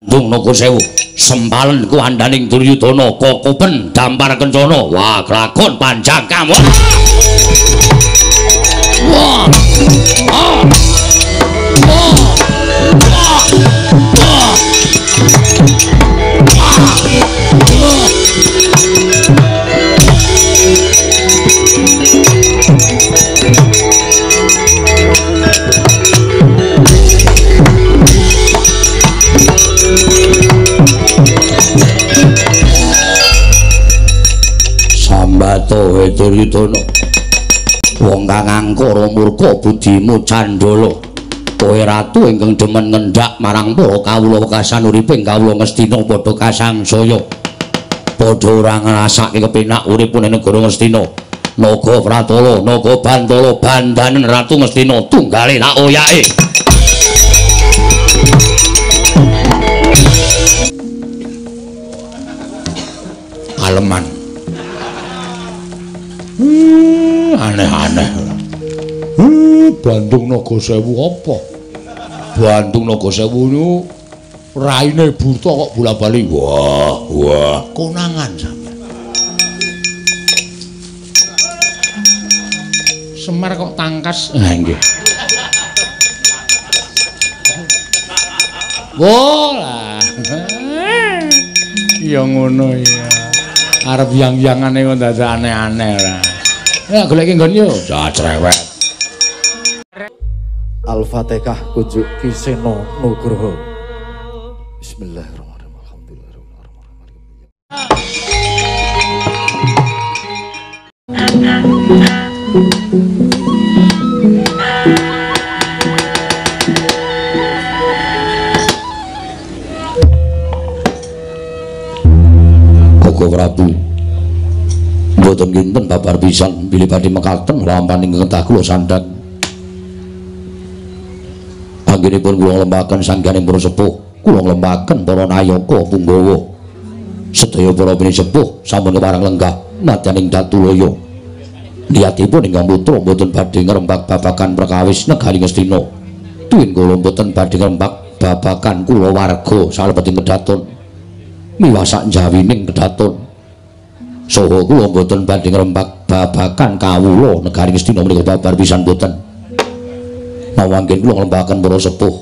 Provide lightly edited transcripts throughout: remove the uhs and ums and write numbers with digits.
Bandung Naga Sewu sempalen kuwandaning Duryudana kokopen dampar kencana. Wah, kelakon panjang kamu. Wah. Ah. Wah. Wah. Wah. Wah. Sambato Duryudana, wong kang angkara murka budimu candala, kowe ratu ingkang demen ngendhak marang para kawula wekasan uriping kawula Ngastina padha kasangsaya, padha ora ngrasake kepenak urip ning negara Ngastina. Naga Pratala, Naga Bantala, bandanen Ratu Ngastina tunggale tak oyake. Aleman. Aneh-aneh. Bandung Naga Sewu apa? Bandung Naga Sewu niku raine buta kok bola-bali. Wah, wah, konangan sampean. Semar kok tangkas. Ha nggih. Wah lah. Ya ngono ya. Arep yang-yangane kok dadak aneh-aneh ora. Ya goleki nggon yo. Cah cerewet. Al-Fatihah kunjuk Ki Seno Nugroho. Bismillahirrahmanirrahim. Alhamdulillahirabbil alamin. Koko Prabu, mboten kinten babar pisan bilih badhe mekaten lampahan ingkang kedah kula sandhang. Anggenipun kula nglembaken sangganing para sepuh, kula nglembaken para nayaka punggawa. Sedaya para pinisepuh sampun kepareng lenggah madyaning Datulaya. Niatipun ingkang putra mboten badhe ngrembak babagan perkawis negari Ngastina. Tuwin kula mboten badhe ngrembak babagan kulawarga salebeting kedaton. Miwah sak njawining kedaton. Saha kula mboten badhe ngrembak babagan kawula negari Ngastina menika babar pisan mboten. Mawanggen kula nglembaken para sepuh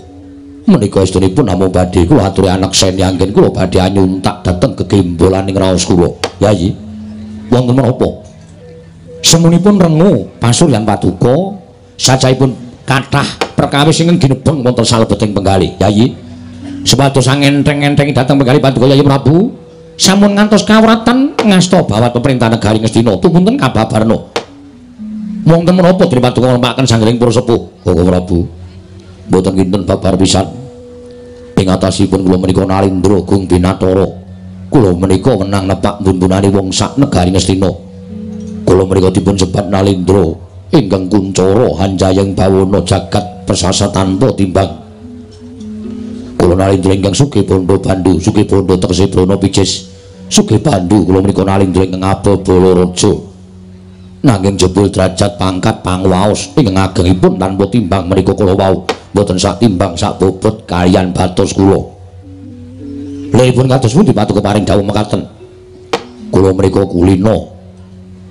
menika estunipun namung badhe kula aturi anekseni anggen kula badhe anyuntak dhateng gegembolaning raos kula. Yayi, wonten menapa? Semunipun rengu pasuryan paduka sacahipun kathah perkawis ingkang ginebeng wonten salebeting penggalih. Yayi, supados angenteng-entengi dhateng penggalih paduka Yayi Prabu sampun ngantos kawratan ngasta bawat pemerintah negari Ngastina tumunten kababarna. Wonten menapa dene paduka nglembakaken sanggeling para sepuh? Koko Prabu, mboten kinten babar pisan. Ing atasipun kula menika Nalindra Gung Binatara. Kula menika wenang nepak mbun-mbunane wong sak negari Ngastina. Kula menika dipun sebat Nalindra ingkang kuncara hanjayeng bawana jagat persasa tanpa timbang. Kula Nalindra ingkang sugih bondo bandu, sugih bondo tegese brana picis, sugih bandu kula menika Nalindra ingkang ababala raja. Nanging jebul derajat pangkat pangwaos ingkang agengipun tanpa timbang menika kula wau mboten sak timbang sak bobot kaliyan batos kula. Lha kados pundi paduka paring dawuh mekaten? Kula menika kulina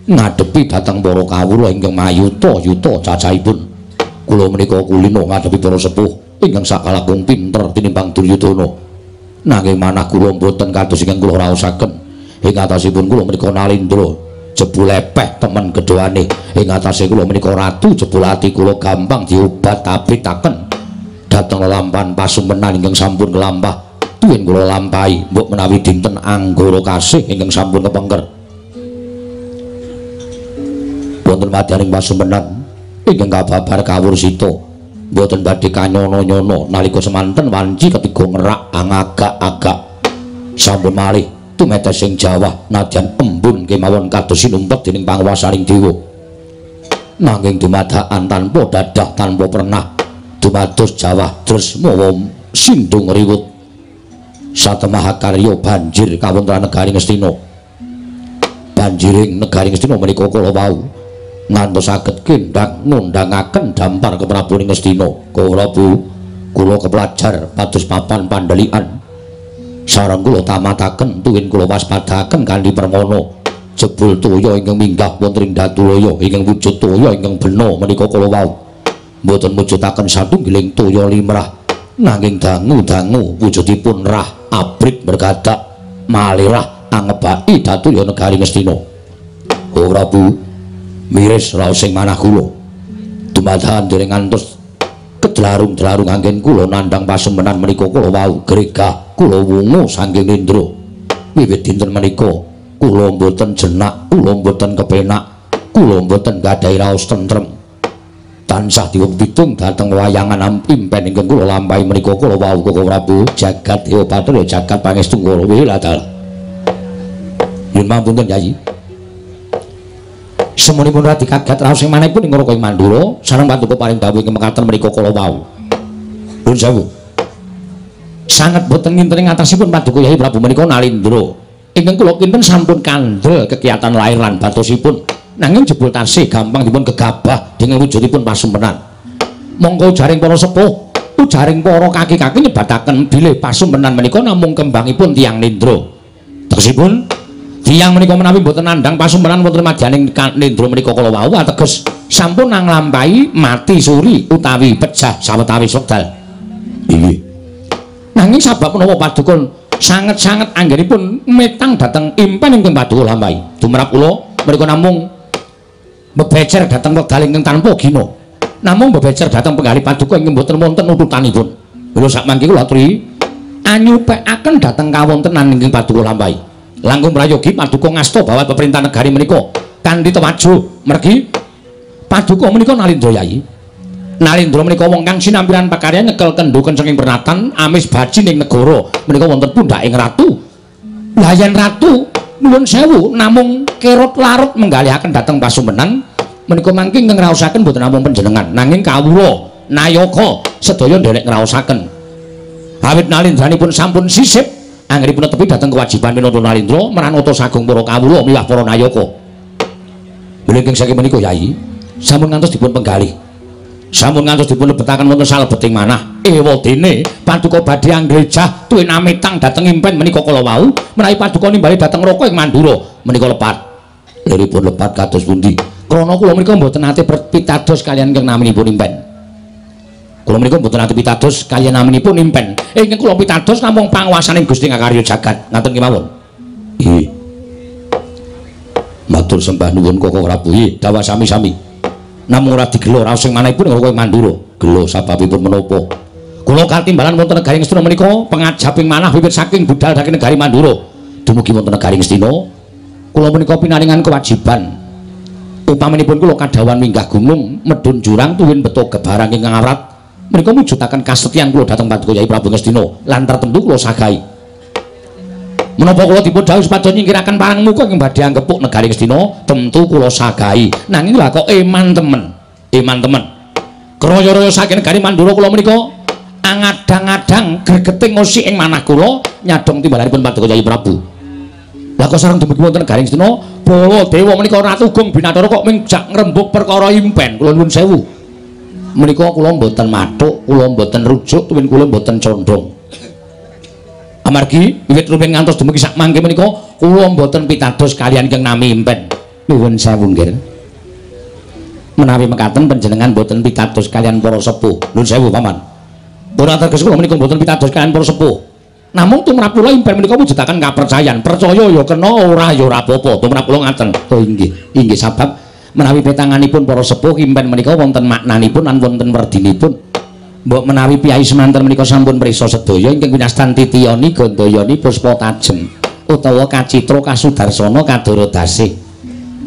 ngadepi dhateng para kawula ingkang mayuta-yuta cacahipun. Kula menika kulina ngadepi para sepuh ingkang sakalakung pinter tinimbang Duryudana. Nanging manah kula mboten kados ingkang kula raosaken. Ing atasipun kula menika Nalindra jebul epeh temen gedhoane. Ing atase kula menika ratu jebul ati kula gampang diobat abitaken dhateng lelampahan pasumenan ingkang sampun kelampah. Tuwin kula lampahi mbok menawi dinten anggara kasih ingkang sampun kepengker. Wonten madyaning pasumenan ingkang kababar kawursita mboten badhe kanyono-nyono nalika semanten wanci ketiga ngerak angagak-agak sampun malih tumetes sing jawah nadyan embun kemawon kados sinumpet dening panguwasaning dewa. Nanging dumadakan tanpa dadah tanpa pernah dumados jawah terus mawa sindung riwut satemah karya banjir kawontenan negari Ngastina. Banjiring negari Ngastina menika kala wau ngantos saged kendhang ngundhangaken dampar keprabon Ngastina. Kala Prabu kula kepelajar pados papan pandhelikan. Sareng kula tamataken tuwin kula waspadaken kanthi permana. Jebul toya ingkang minggah wonten ing Datulaya ingkang wujud toya ingkang bena menika kala wau. Mboten mujudaken satunggiling toya limrah nanging dangu-dangu wujudipun rah abrit bergadak malirah angebaki Datulaya negari Ngastina. Oh Prabu, miris raos sing manah kula. Dumadakan dereng ngantos kedlarung-dlarung anggen kula nandhang pasemenan menika kala wau gregah kula wungu saking nindra. Wiwit dinten menika kula mboten jenak, kula mboten kepenak, kula mboten gadhahi raos tentrem. Tansah diwung pitung dhateng wayangan impen ingkang kula lampahi menika kala wau Koko Prabu. Jagat Dewa Bathara jagat pangestu kula wiladal. Yen mampunten Kyai. Semonipun radi kaget raos sing manahipun ing Raka Mandura sareng paduka paring dawuh ing mekaten menika kala wau. Nuwun sewu. Sanget boten nginten ing atasipun paduka Yai Prabu menika Nalindra. Ingkang kula kinten sampun kandel kekiyatan lair lan batosipun, nanging jebul tasih gampang dipun gegabah dening wujudipun pasumpenan. Mongko ujaring para sepuh, ujaring para kaki-kaki nyebataken bilih pasumpenan menika namung kembangipun tiyang nindra. Tegesipun tiyang menika menawi mboten nandhang pasumpenan wonten madyaning nindra menika kala wau ateges sampun nglampahi mati suri utawi pejah sawetawis wekdal. Inggih. Nanging sabab menapa paduka sanget-sanget anggenipun metang dhateng impen ingkang paduka lampahi. Tumrap kula menika namung bebecer dhateng wekdal ingkang tanpa gina. Namung bebecer dhateng penggalih paduka ingkang mboten wonten ututanipun. Mila sakmangke kula aturi anyupekaken dhateng kawontenan ingkang paduka lampahi. Langkung prayogi paduka ngasta bawat peperintah negari menika kanthi tewajuh mergi paduka menika Nalindra Yai. Nalindra menika wong kang sinampiran pakaryan nyekel kendho kencenging pernatan amis baji ning negara menika wonten pundhaking ratu. Lah yen ratu nuwun sewu namung kerot larut menggalihaken dhateng pasumenan menika mangke ingkang ngraosaken mboten namung panjenengan nanging kawula nayaka sedaya nderek ngraosaken. Awit Nalindranipun sampun sisip anggenipun netepi dhateng kewajiban minangka Nalindra meranata sagung para kawula miwah para nayaka. Mila ingkang saking menika Yai sampun ngantos dipun penggalih. Sampun ngantos dipun lebetaken wonten salebeting manah. Ewadene paduka badhe anggejah tuwin amitang dhateng impen menika kala wau menawi paduka nimbali dhateng Raka ing Mandura menika lepat. Liripun lepat kados pundi? Krana kula menika mboten nate pitados kaliyan ingkang naminipun impen. Kula menika mboten nate pitados kaliyan naminipun impen. Ingkang kula pitados namung panguwasaning Gusti Ngakarya jagat. Ngaten kemawon. Nggih. Matur sembah nuwun Koko Prabu. Nggih, dawah sami-sami. Namung ora digelo raos sing manahipun Raka Mandura. Gelo sababipun menapa? Kula katimbalan wonten negari Ngastina menika pengajaping manah wiwit saking budal saking negari Mandura. Dumugi wonten negari Ngastina, kula menika pinaringan kewajiban. Upaminipun kula kadhawuhan minggah gunung, medhun jurang tuwin beto gebarang ingkang awrat menika mujudaken kasetyan kula dhateng paduka Yai Prabu Ngastina lan tertentu kula sagahi. Menapa kula dipun dhawuhi supados nyingkiraken parang muka ingkang badhe anggepuk negari Ngastina, tentu kula sagahi. Nanging lha kok eman temen. Eman temen. Kraya-raya saking negari Mandura kula menika angadang-adang gregeting ngosik ing manah kula nyadong timbalanipun paduka Yai Prabu. Lah kok sareng dumugi wonten negari Ngastina, Baladewa menika Ratu Gung Binathara kok ming jak ngrembug perkara impen. Kula nuwun sewu. Menika kula mboten mathuk, kula mboten rujuk, tuwin kula mboten condong. Amargi wiwit rumiyin ngantos dumugi sak mangke menika kula mboten pitados kaliyan ingkang nami impen. Nuwun sewu nggih. Menawi mekaten panjenengan mboten pitados kaliyan para sepuh. Nuwun sewu paman. Ora teges kula menika mboten pitados kaliyan para sepuh. Namung tumrap kula impen menika mujudaken kapercayan. Percaya ya kena, ora ya ora apa-apa. Tumrap kula ngaten. Oh inggih. Inggih sabab menawi petanganipun para sepuh impen menika wonten maknanipun lan wonten werdinipun. Mbok menawi piyai semanten menika sampun prisa sedaya ingkang winastan titiyani gandayani puspa tajem utawa kacitra kasudarsana kadara dasih.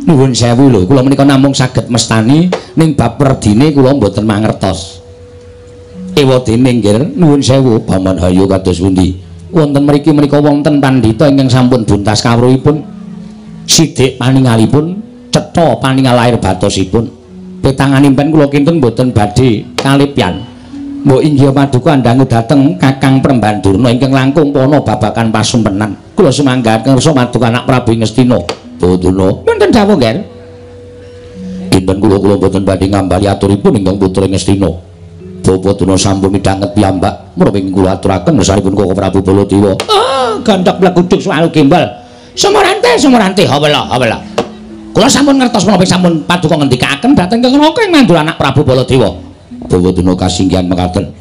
Nuwun sewu lho, kula menika namung saged mestani ning bab werdine kula mboten mangertos. Ewadene nggih, nuwun sewu paman hayu kados pundi? Wonten mriki menika wonten pandhita ingkang sampun buntas kawruhipun, sithik paningalipun, cetha paningal lair batosipun. Petangan impen kula kinten mboten badhe kalipyan. Mbok inggih paduka andhangu dhateng Kakang Prembandurna ingkang langkung pana babagan pasumpenan. Kula sumanggaken ngersa paduka anak Prabu Ngastina. Baduna wonten dawuh nggih. Kinten kula mboten badhe ngambali aturipun ingkang putra Ngastina. Bapak Durna sampun midhanget piyambak menapa ingkang kula aturaken ngersanipun Koko Prabu Baladewa. Oh, gandhak bleguduk suwalu gembal. Sumurante, sumurante, hawela, hawela. Kula sampun ngertos menapa sampun paduka ngendikaaken dhateng Kang Raka ing mandur anak Prabu Baladewa. Bapak Durna kasinggihan mekaten.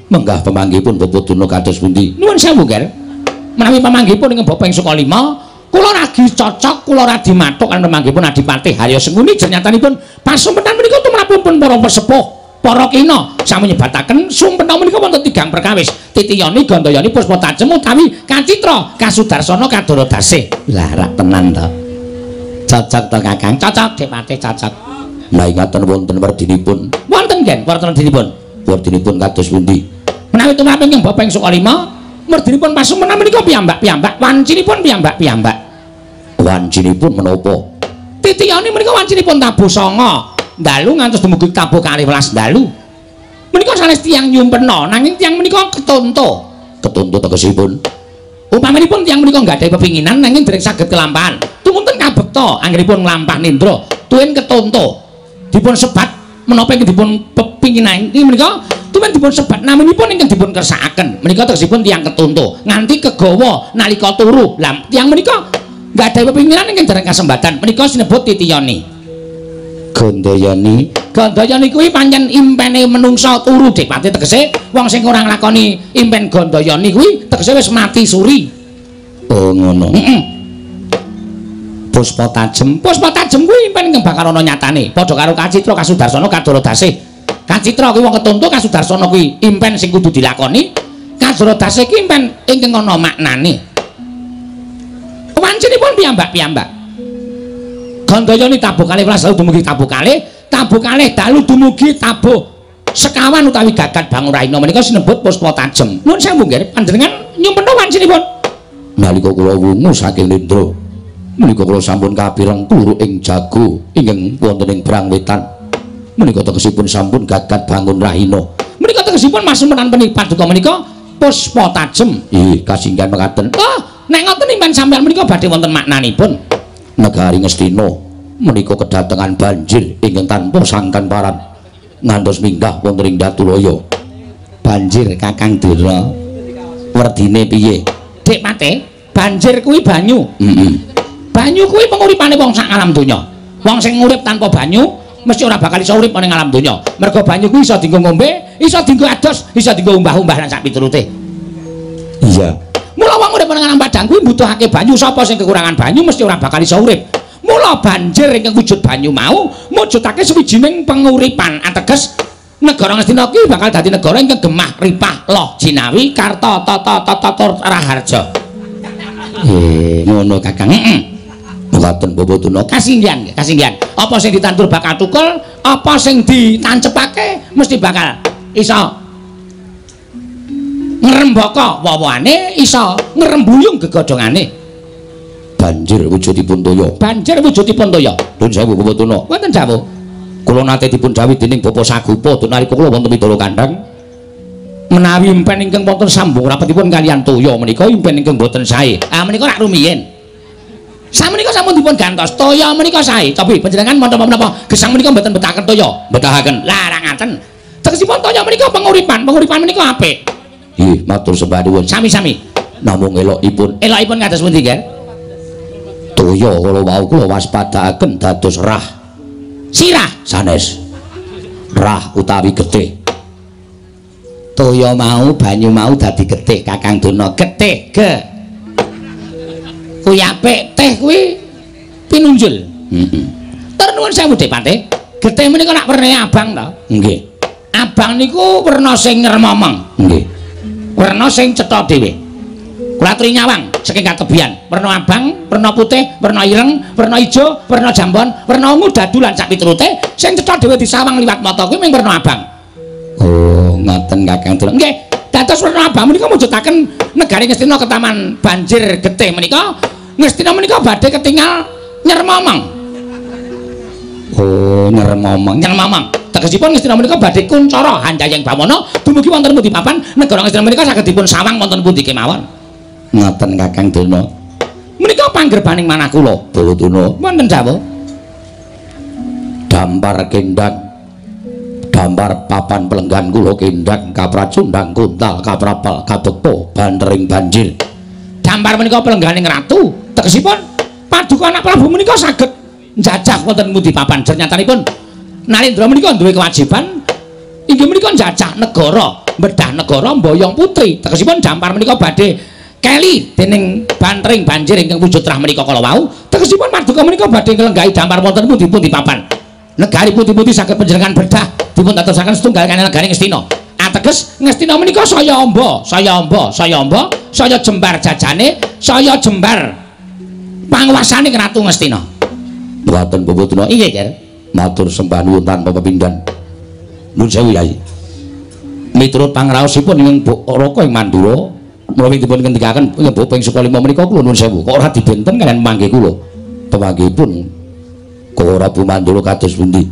Menggah pamanggihipun Bapak Durna kados pundi? Nuwun sewu, Ger. Menawi pamanggihipun ingkang Bapa ing Sukalima, kula ragi cocok, kula radi mathuk lan pamanggihipun Adipati Harya Sengkuni jernyatanipun pasumpenan menika tumrapipun para sepuh, para kina sami nyebataken sumpena menika wonten tigang perkawis, Titiyani, Gandayani, Puspa Tajem utawi Kacitra, Kasudarsana, Kadara Dasih. Lah rak tenan to. Cocok to Kakang? Cocok, Depate cocok. Lah ingaten wonten werdinipun. Wonten ngen wonten werdinipun. Werdinipun kados pundi? Menawi tumrap ingkang Bapa ing Sukalima, werdinipun pasumpenan menika piyambak-piyambak, wancinipun piyambak-piyambak. Wancinipun menapa? Titiyane menika wancinipun tabuh sanga dalu ngantos dumugi tabuh kalih welas dalu. Menika sanes tiyang nyumpena, nanging tiyang menika ketonto. Ketonto tegesipun upaminipun tiyang menika nggadahi pepinginan nanging dereng saged kelampahan. Tumunten kabekta anggenipun nglampah nindra, tuwin ketonto. Dipun sebat menapa ingkang dipun pepinginan menika tuwin dipun sebat naminipun ingkang dipun kersakaken. Menika tegesipun tiyang ketonto nganti kegawa nalika turu. Lah tiyang menika nggadahi pepinginan ingkang dereng kasembatan. Menika sinebut titiyani. Gandayani. Gandayani kuwi pancen impene menungsa turu Depate, tegese wong sing ora nglakoni impen Gandayani kuwi tegese wis mati suri. Oh ngono. Heeh. Puspa Tajem. Puspa Tajem kuwi impen ingkang bakal ana nyatane. Padha karo Kacitra, Kasudarsana, Kadara Dasih. Kacitra kuwi wong ketonto, Kasudarsana kuwi impen sing kudu dilakoni, Kadara Dasih kuwi impen ingkang ana maknane. Wancinipun piyambak-piyambak. Gandayani tabuh kalih welas dalu dumugi tabuh kalih, tabuh kalih dalu dumugi tabuh sekawan utawi gagat bangun rahina menika sinebut Puspa Tajem. Nuwun sewu nggih, panjenengan nyumpena wancinipun. Nalika kula wungu saking nindra, menika kula sampun kapireng kluruk ing jago ingkang wonten ing Brang Wetan. Menika tegesipun sampun gagat bangun rahina. Menika tegesipun masumpenan paduka menika Puspa Tajem. Ih, kasinggihan mekaten. Oh, nek ngoten impen sampeyan menika badhe wonten maknanipun. Negari Ngastina menika kedatengan banjir ingkang tanpa sangkan paran ngantos minggah wonten ing Datulaya. Banjir Kakang Durna werdine piye? Dik Pate, banjir kuwi banyu. Heeh. Banyu kuwi penguripane wong sak alam donya. Wong sing urip tanpa banyu mesti ora bakal iso urip ning alam donya. Mergo banyu kuwi iso dienggo ngombe, iso dienggo ados, iso dienggo umbah-umbah lan sak piturute. Iya. Mula wong urip nang alam padang kuwi mbutuhake banyu. Sapa sing kekurangan banyu mesti ora bakal iso urip. Mula banjir ingkang wujud banyu mau mujudake sawijining penguripan, ateges negara Ngastina kuwi bakal dadi negara ingkang gemah ripah loh jinawi karta tata tata raharja. Ngono Kakang. Heeh. Mekaten Bapak Durna. Kasinggihan, kasinggihan. Apa sing ditandur bakal tukul, apa sing ditancepake mesti bakal iso ngrembaka woh-wohane, iso ngrembuyung gegodhongane. Banjir wujudipun toya. Banjir wujudipun toya. Nuwun sewu Bapak Durna. Wonten dawuh. Kula nate dipun dawuhi dening Bapak Sagupa nalika kula wonten Pitolo Kandhang. Menawi impen ingkang wonten sambung rapetipun kaliyan toya menika impen ingkang boten sae. Ah menika rak rumiyin. Samenika sampun dipun gantos. Toya menika sae. Tapi panjenengan menapa-menapa gesang menika mboten betahaken toya. Betahaken. Lah ra ngaten. Tegesipun toya menika penguripan, penguripan menika apik. Nggih, matur sembah nuwun. Sami-sami. Namung elokipun. Elokipun kados pundi, Ger? Toya kala wau kula waspadaaken dados rah. Sirah sanes. Rah utawi getih. Toya mau banyu mau dadi getih Kakang Durna. Getih ge. Kuwi apik, teh kuwi pinunjul. Heeh. Tur nuwun sewu Depate. Getih menika rak wernane abang to? Nggih. Abang niku werna sing ngremomong. Nggih. Werna sing cetha dhewe. Kula aturi nyawang saking katebian. Werna abang, werna putih, werna ireng, werna ijo, werna jambon, werna ungu dadulan sak piturute. Sing cetha dhewe disawang liwat mata kuwi mung werna abang. Oh, ngoten Kakang Durna. Nggih. Dados werna abang menika mujudaken negari Ngastina ketaman banjir getih menika. Ngastina menika badhe ketingal nyermomong. Oh, nyermomong, nyermomong. Tegesipun Ngastina menika badhe kuncara hanjayeng bawana dumugi wonten pundi papan negara Ngastina menika saged dipun sawang wonten pundi kemawon. Ngoten Kakang Durna. Menika panggerbaning manah kula, Bawa Durna. Wonten dawuh. Dampar kendang. Dampar papan pelenggan kula kendang kapracundang kuntal kaprapal kabekta bantering banjir. Dampar menika pelengganing ratu, tegesipun paduka anak Prabu menika saged njajah wonten pundi papan. Jernyatanipun Nalendra menika duwe kewajiban inggih menika njajah negara, bedah negara mboyong putri. Tegesipun dampar menika badhe keli dening bantering banjir ingkang wujud trah menika kala wau. Tegesipun paduka menika badhe nglenggahi dampar wonten pundi-pundi papan. Negari pundi-pundi saged panjenengan bedah dipun tatosaken setunggal kaliyan negari Ngastina. Ateges Ngastina menika saya amba, saya amba, saya amba, saya jembar jajane, saya jembar panguwasane Ratu Ngastina. Mboten Bapak Inggih, Ger. Matur sembah nuwun tanpa pepindhan. Nuwun sewu Yai. Miturut pangraosipun ing Raka ing Mandura, menawi dipun ngendikaken ing bab ping 5 menika kula nuwun sewu, kok ora dibenten kaliyan manggih kula. Pemanggihipun Prabu Mandura kados pundi?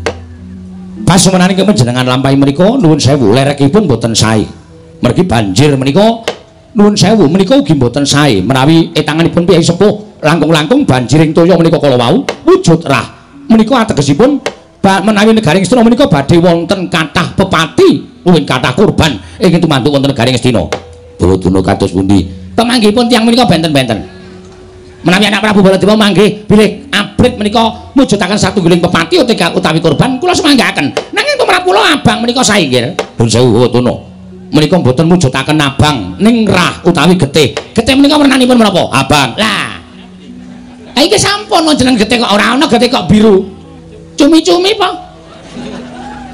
Pasumenan ingkang panjenengan lampahi menika nuwun sewu, lerekipun boten sae. Mergi banjir menika nuwun sewu menika ugi boten sae. Menawi etanganipun piyai sepuh langkung-langkung banjiring toya menika kala wau wujud rah menika ategesipun menawi negari Ngastina menika badhe wonten kathah pepati uwin kathah korban ingkang tumantuk wonten negari Ngastina. Bawaduna kados pundi? Pemanggihipun tiyang menika benten-benten. Menawi anak Prabu Baladewa manggih bilih abrit menika mujudaken satunggiling pepati utawi korban kula semanggaaken. Nanging tumrap kula abang menika sae nggih. Nuwun sewu Bawaduna. Menika mboten mujudaken abang ning rah utawi getih. Getih menika wernanipun menapa? Abang. Lah. Ha iki sampun jeneng getih kok ora ana getih kok biru. Cumi-cumi pa.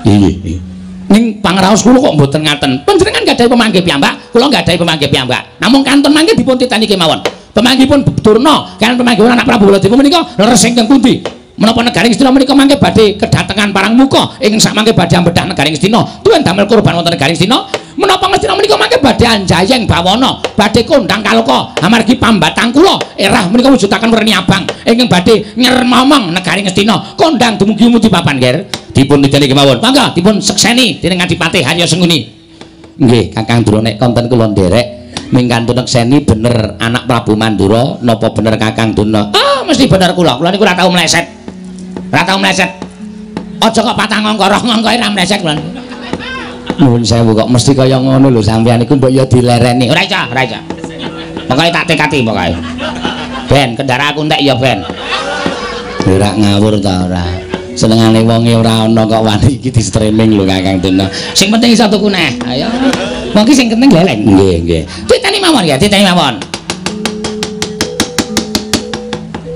Iya. Ning pangraos kula kok mboten ngaten. Panjenengan gadhahi pemanggih piyambak, kula gadhahi pemanggih piyambak. Namung kantun mangke dipun titeni kemawon. Pemanggihipun Durna kaliyan pemanggihipun anak Prabu Baladewa menika leres ingkang pundi? Menapa negari Ngastina menika mangke badhe kedatengan parang muka ingkang sakmangke badhe ambedah negari Ngastina tuwin damel korban wonten negari Ngastina? Menapa Ngastina menika mangke badhe anjayeng bawana, badhe kondang kaloka amargi pambatang kula erah menika wujudaken werni abang ingkang badhe nyermomong negari Ngastina kondang dumugi muti papan ger. Dipun titeni kemawon. Mangga dipun sekseni dening Adipati Harya Sengkuni. Nggih, Kakang Durna nek konten kula nderek mingkantun nekseni bener anak Prabu Mandura napa bener Kakang Durna? Ah, mesti bener kula. Kula niku ora tau meleset. Ora tau meleset. Aja kok patang angka rong angka ora meleset kula. Nuwun sewu kok mesti kaya ngono lho sampeyan iku mbok ya dilereni. Ora iso, ora iso. Pokoke tak tekati pokoke. Ben kendaraanku entek ya ben. Ora ngawur ta ora. Senengane wonge ora ana kok wani iki di streaming lho Kakang Durna. Sing penting iso tuku neh. Ayo. Wong iki sing penting leleng. Nggih, nggih. Titeni mawon ya, titeni mawon.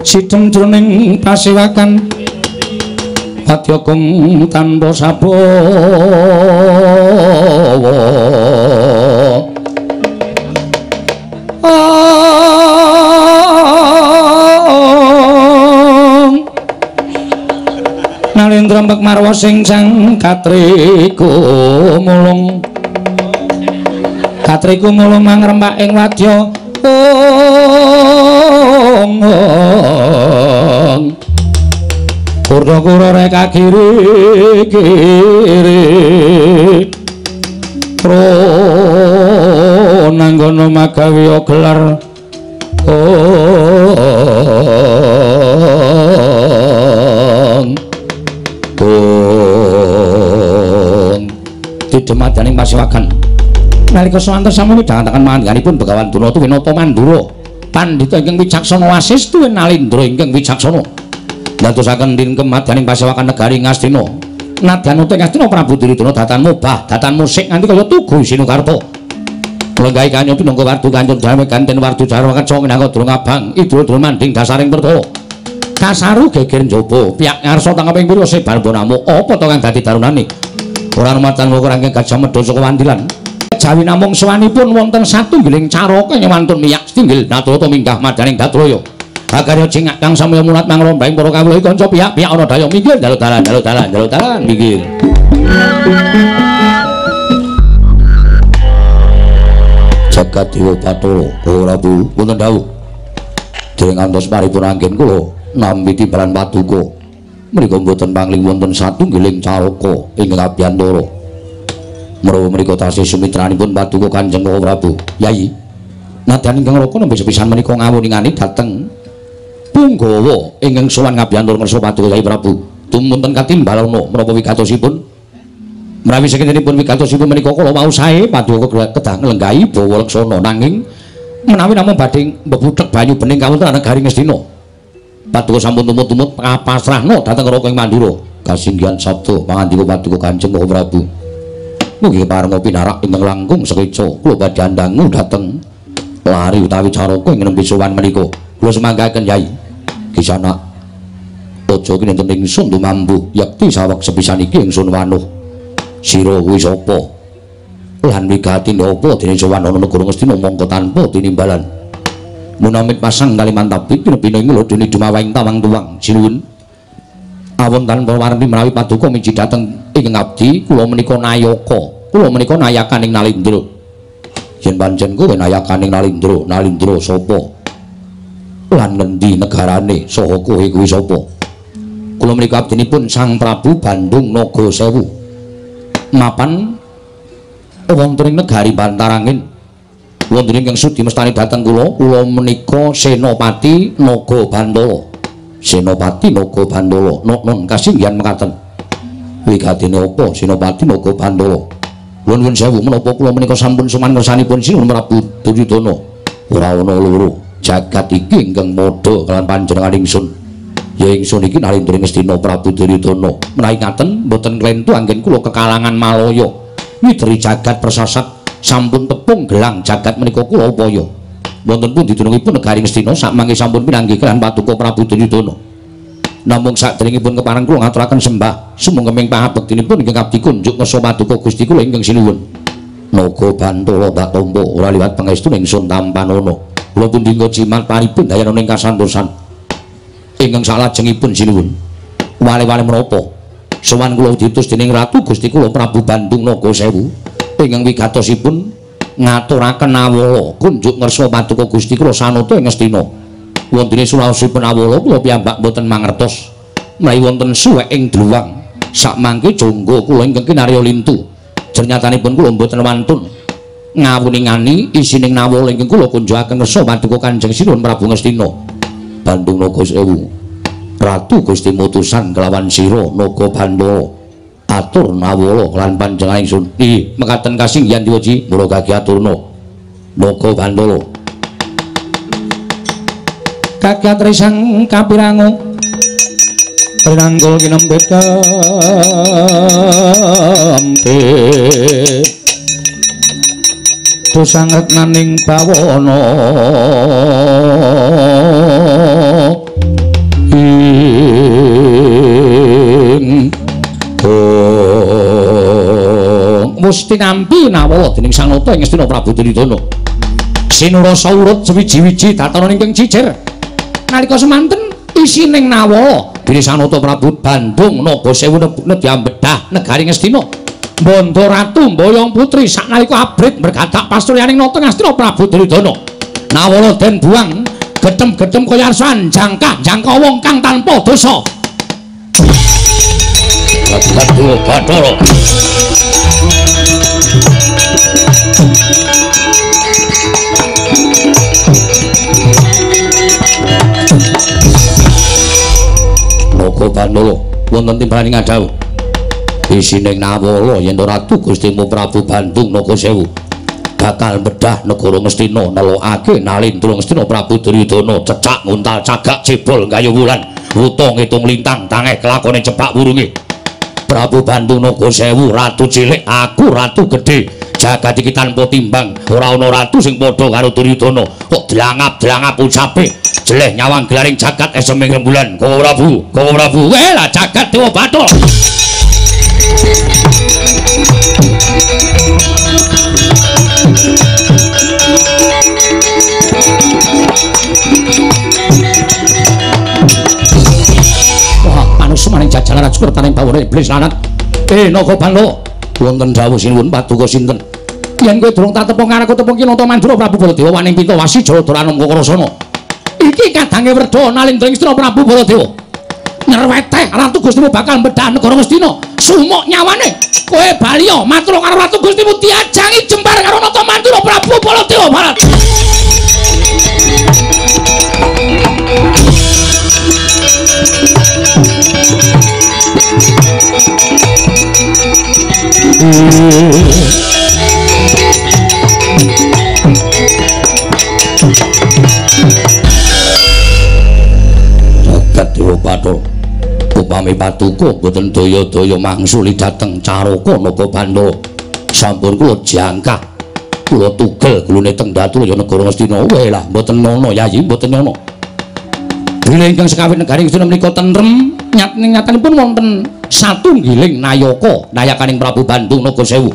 Sidem jroning pasewakan Wadyagung tanpa sabawa. Nalendra mbek marwa sing sang katriku mulung. Katriku mulung mangrembak ing wadya. Kurda-kurda reka kiri kiri Pronanggono magawe gelar Tidemadaning pasewakan nalika swanten sampun midhangetaken mangganipun Begawan Durna tuwin napa Mandura pandhita ingkang wicaksana wasis tuwin Nalindra ingkang wicaksana ndantosaken dinten kemadaning pasewakan negari Ngastina. Nadyan uta Ngastina Prabu Duryudana datan mubah datan musik nganti kaya tugu Sinukarta lenggahi kanya pinangka wardu kancur dalem ganten wardu jarwa keca minangka durung abang idul manding dasaring pertama kasaru geger njaba piyak ngarsa tangkeping pira sebar bonamu apa to kang dadi darunane ora rumatan wong Gajah Mada saka Wandilan jawi namung sowanipun wonten satunggiling caraka nyewantun miyak setinggil Nadrata minggah madaning Datraya. Agarya cingak kang samya mulat mangrombaing para kawula iki kanca piyak-piyak ana daya minggir dalu dalan dalu dalan dalu dalan minggir. Jagat Dewa Bathara Prabu wonten dawuh. Dereng ngantos paripurna anggen kula nampi timbalan paduka. Menika mboten pangling wonten satunggiling caraka ingkang abiyantara. Menawa menika tasih sumitranipun paduka Kanjeng Prabu. Yayi, nadyan ingkang raka nembe sepisan menika ngawuningani dhateng punggawa ingkang sowan ngabiyantara ngersa paduka Yayi Prabu. Tumunten katimbalana menapa wigatosipun? Menawi sakintenipun wigatosipun menika kala wau sae paduka kedah nglenggahi bawa leksana nanging menawi namung badhe mbebuthek banyu bening kawontenan negari Ngastina. Paduka sampun tumut-tumut pasrahna dhateng Raka ing Mandura. Kasinggihan sabda pangandika paduka Kanjeng Maha Prabu. Mugi parenga pinarak ingkang langkung sekeca kula badhe andangu dhateng lari utawi caraka ing nembe sowan menika. Kula semanggaken Yai. Kisana aja kinenten ingsun tumambu yekti saweg sepisan iki ingsun wanuh. Sira kuwi sapa? Lan wigati napa dene sowan ana negara Ngastina mongko tanpa tinimbalan. Munamit pasang kalimantabi pinebina ing lodone dumawahing tawang tuwang sinuwun. Awon tanpa warmi menawi paduka miji dhateng ing abdi kula menika nayaka. Kula menika nayakaning Nalindra. Yen pancen kowe nayakaning Nalindra, Nalindra sapa? Lan ngendi negarane saha kowe kuwi sapa? Kula menika abdinipun Sang Prabu Bandung Naga Sewu. Mapan wonten ing negari Bantarangin. Wonten ingkang sudi mestani dhateng kula, kula menika Senopati Naga Bantala. Senopati Naga Bantala, non kasinggihan mekaten. Wigatine apa Senopati Naga Bantala? Kula nuwun sewu menapa kula menika sampun sowan ngersanipun Sinuwun Prabu Duryudana. Ora ana loro, jagat iki ingkang madha kalawan panjenengan ingsun. Ya ingsun iki Nalindra Ngastina Prabu Duryudana. Menawi ngaten mboten klentu anggen kula kekalangan Malaya. Widri jagat persasat sampun tepung gelang jagat menika kula upaya. Wonten pundi dunungipun negari Ngastina sakmangke sampun pinanggih kaliyan paduka Prabu Duryudana. Namung saderengipun kepareng kula ngaturaken sembah sumangga pangabektinipun ingkang abdi kunjuk ngersa paduka Gusti kula ingkang sinuwun. Naga Bantala tak tampa ora liwat pangestu ingsun tampanana. Kula pundi jimat paripun dayanana ing kasantosan. Ingkang salajengipun sinuwun. Wale-wale menapa? Sowan kula diutus dening Ratu Gusti kula Prabu Bandung Naga Sewu ingkang wigatosipun ngaturaken awala kunjuk ngersa paduka Gusti kula sanata ing Ngastina. Wontene suraosipun awala kula piyambak mboten mangertos. Menawi wonten suwek ing dluwang sakmangke jangga kula ingkang kinarya lintu. Jernyatanipun kula mboten wantun ngawuningani isining nawala ingkang kula kunjukaken ngersa paduka Kanjeng Sinuwun Prabu Ngastina. Bandung Naga Sewu Ratu Gusti mutusan kelawan sira Naga Bantala atur nawala lan panjenengan ingsun. Ih, mekaten kasinggihan diwaji mula kaki aturna Naga Bantala. Kakyat risang kapirangu rinanggul kinembet kampit dosang retnaning bawana ing musti nampi nawala dening Sang Nata ing Ngastina Prabu Duryudana. Sinurasa urut sewiji-wiji datana ingkang cicer. Nalika semanten isining nawala dening Sang Nata Prabu Bandung Naga Sewu nedya bedah negari Ngastina. Bandha ratu mboyong putri saknalika abrit mergadak pasuryaning nata Ngastina Prabu Duryudana. Nawala den buang getem-getem kaya arsan jangkah jangka wong kang tanpa dosa. Bathara Bathara. Naga Bantala wonten timbalaning adhawuh. Isining nawala yen Ratu Gustimu Prabu Bandung Naga Sewu bakal bedah negara Ngastina nelokake Nalindra Ngastina Prabu Duryudana cecak nguntal cagak cebol gayu wulan wuta ngitung lintang tangeh kelakone cepak wurunge. Prabu Bandung Naga Sewu ratu cilik aku ratu gedhe jagat iki tanpa timbang ora ana ratu sing padha karo Duryudana kok dlangap-dlangap ucape jeleh nyawang gelaring jagat eseming rembulan. Kowe Prabu, kowe Prabu, lah jagat Dewa Bathara. Wah, manungsa maring jajaran rajukertaning bawana iblis lanat. Naga Bantala, wonten dawuh sinuwun paduka sinten? Yen kowe durung tak tepung karo tepung ki Nata Mandura Prabu Baladewa waning Pinta Wasi Jaladara Anom Kakrasana. Iki kadange werda Nalindra Ngastina Prabu Baladewa. Nyerweteh Ratu Gustimu bakal bedah negara Ngastina. Sumuk nyawane. Kowe baliya matur karo Ratu Gustimu diajangi jembar karo Nata Mandura Prabu Baladewa Barat. Bathara. Upami paduka boten daya-daya mangsuli dhateng Caraka Naga Bantala. Sampun kula jangkah. Kula tugel gulune teng Datulaya negara Ngastina. Weh lah mboten ngono Yayi, mboten ngono. Bilih ingkang sekawit negari Ngastina menika tentrem, nyatanipun wonten satunggiling nayaka, nayakaning Prabu Bandung Naga Sewu.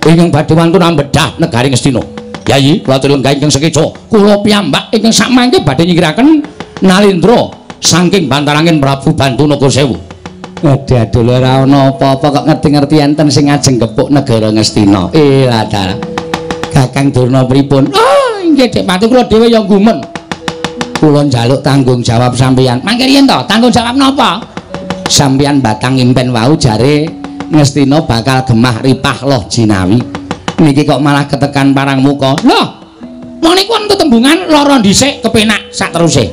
Ingkang badhe wantun ambedah negari Ngastina. Yayi, kula aturi lenggah ingkang sekeca. Kula piyambak ingkang sakmangke badhe nyingkiraken Nalendra saking bantarangin Prabu Bandung Naga Sewu. Aduh aduh ora ana apa-apa kok ngerti-ngerti enten sing ngajeng gepuk negara Ngastina. Lah dalah. Kakang Durna pripun? Ah, inggih Dik Pati kula dhewe ya gumun. Kula njaluk tanggung jawab sampeyan. Mangke riyen to, tanggung jawab napa? Sampeyan batang impen wau jare Ngastina bakal gemah ripah loh jinawi. Niki kok malah ketekan parang muka. Loh, wong niku wonten tetembungan lara dhisik kepenak sak teruse.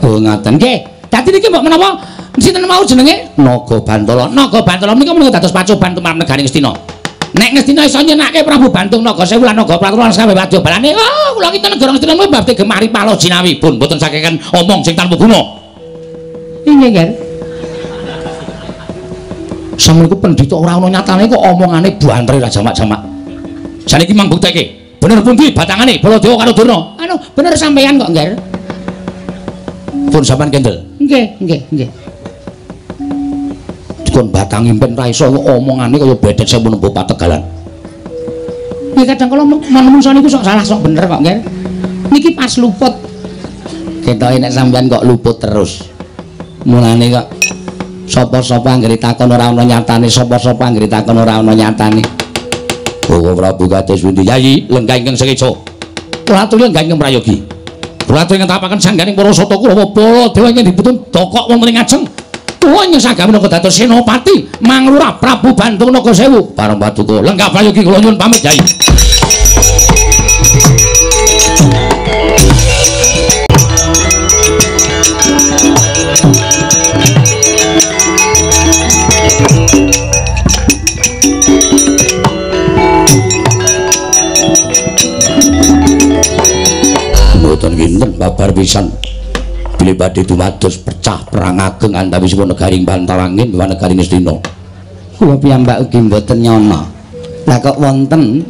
Oh ngaten. Nggih. Dadi niki mbok menapa sinten mau jenenge? Naga Bantala. Naga Bantala menika menika dados pacoban tumrap negari Ngastina. Nek Ngastina iso nyenake Prabu Bandung Naga Sewu lan Naga Pratu lan kabeh wadya balane. Oh, kula kita negara Ngastina menika badhe gemah ripah loh jinawi. Pun mboten sakengan omong sing tanpa guna. Inggih, nggih. Sampeyan iku pendhita ora ana nyatane kok omongane bantere ra jamak-jamak. Saniki mang bukteke. Bener pundi batangane Baladewa karo Durna? Anu, bener sampeyan kok, Ngger. Pun sampean kendel. Nggih, nggih, nggih. Dikon batang impen ra iso omongane kaya bedet sewu nembo pategalan. Ya kadang kala manungsa niku sok salah sok bener kok, Ngger. Niki pas luput. Ketoke nek sampeyan kok luput terus. Mulane kok sapa-sapa anggere takon ora ana nyatane, sapa-sapa anggere takon ora ana nyatane. Bawa Prabu kados pundi Yayi lenggah ingkang sekeca. Kula aturi lenggah ingkang prayogi. Kula aturi ngetapaken sangganing para sata Kurawa Baladewa ingkang diputun dokok wonten ing ngajeng. Kula nyesah minangka dados senopati manglurah Prabu Bandung Naga Sewu. Parang paduka lenggah prayogi kula nyuwun pamit Yayi. Mboten kinten babar pisan bilih badhe dumados pecah perang ageng antawisipun negari Bantarangin lan negari Ngastina. Kula piyambak ugi mboten nyana. Lah kok wonten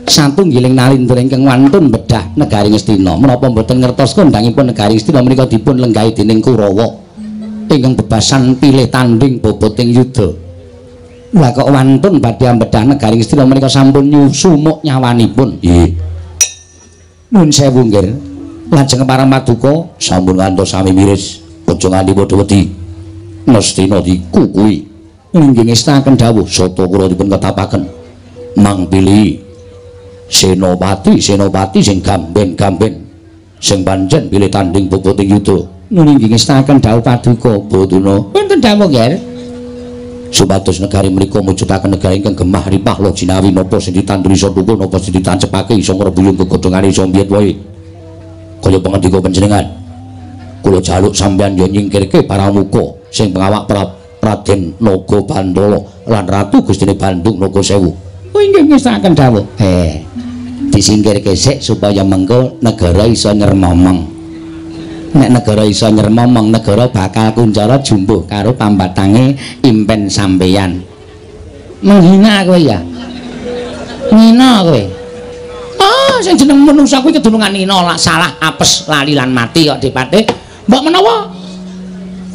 satunggiling nalindra ingkang wantun bedah negari Ngastina. Menapa mboten ngertos kondangipun negari Ngastina menika dipun lenggahi dening Kurawa ingkang bebasan pilih tanding boboting yuda. Lah kok wantun badhe ambedah negari Ngastina menika sampun nyusumuk nyawanipun. Nggih. Nuwun sewu nggih. Lajeng parang paduka sampun ngantos sami miris, aja nganti padha wedi. Ngastina dikukui. Inggih ngestaken dawuh sata kula dipun ketapaken. Mang pilih senopati, senopati sing gamben-gamben sing pancen pilih tanding boboting yuda. Nuwun inggih ngestaken dawuh paduka Baduna. Wonten dawuh nggih. Supados negari menika mujudaken negari ingkang gemah ripah loh jinawi napa sing ditanduri iso tukul napa sing ditancepake iso ngrebuyung gegodhongane iso mbiyet wae. Kaya pangandika panjenengan, kula jaluk sampeyan ya nyingkirke paramuka sing pengawak Raden Naga Bantala lan Ratu Gustine Bandung Naga Sewu. Oh inggih ngestaken dawuh. Disingkirke sik supaya mengko negara iso nyermomong. Nek negara iso nyermomong, negara bakal kuncara jumbuh karo pambatange impen sampeyan. Menghina kowe ya? Ngina kowe. Ah, sing jeneng manungsa kuwi kedunungan ngina, lak salah apes lali lan mati kok Dipate. Mbok menawa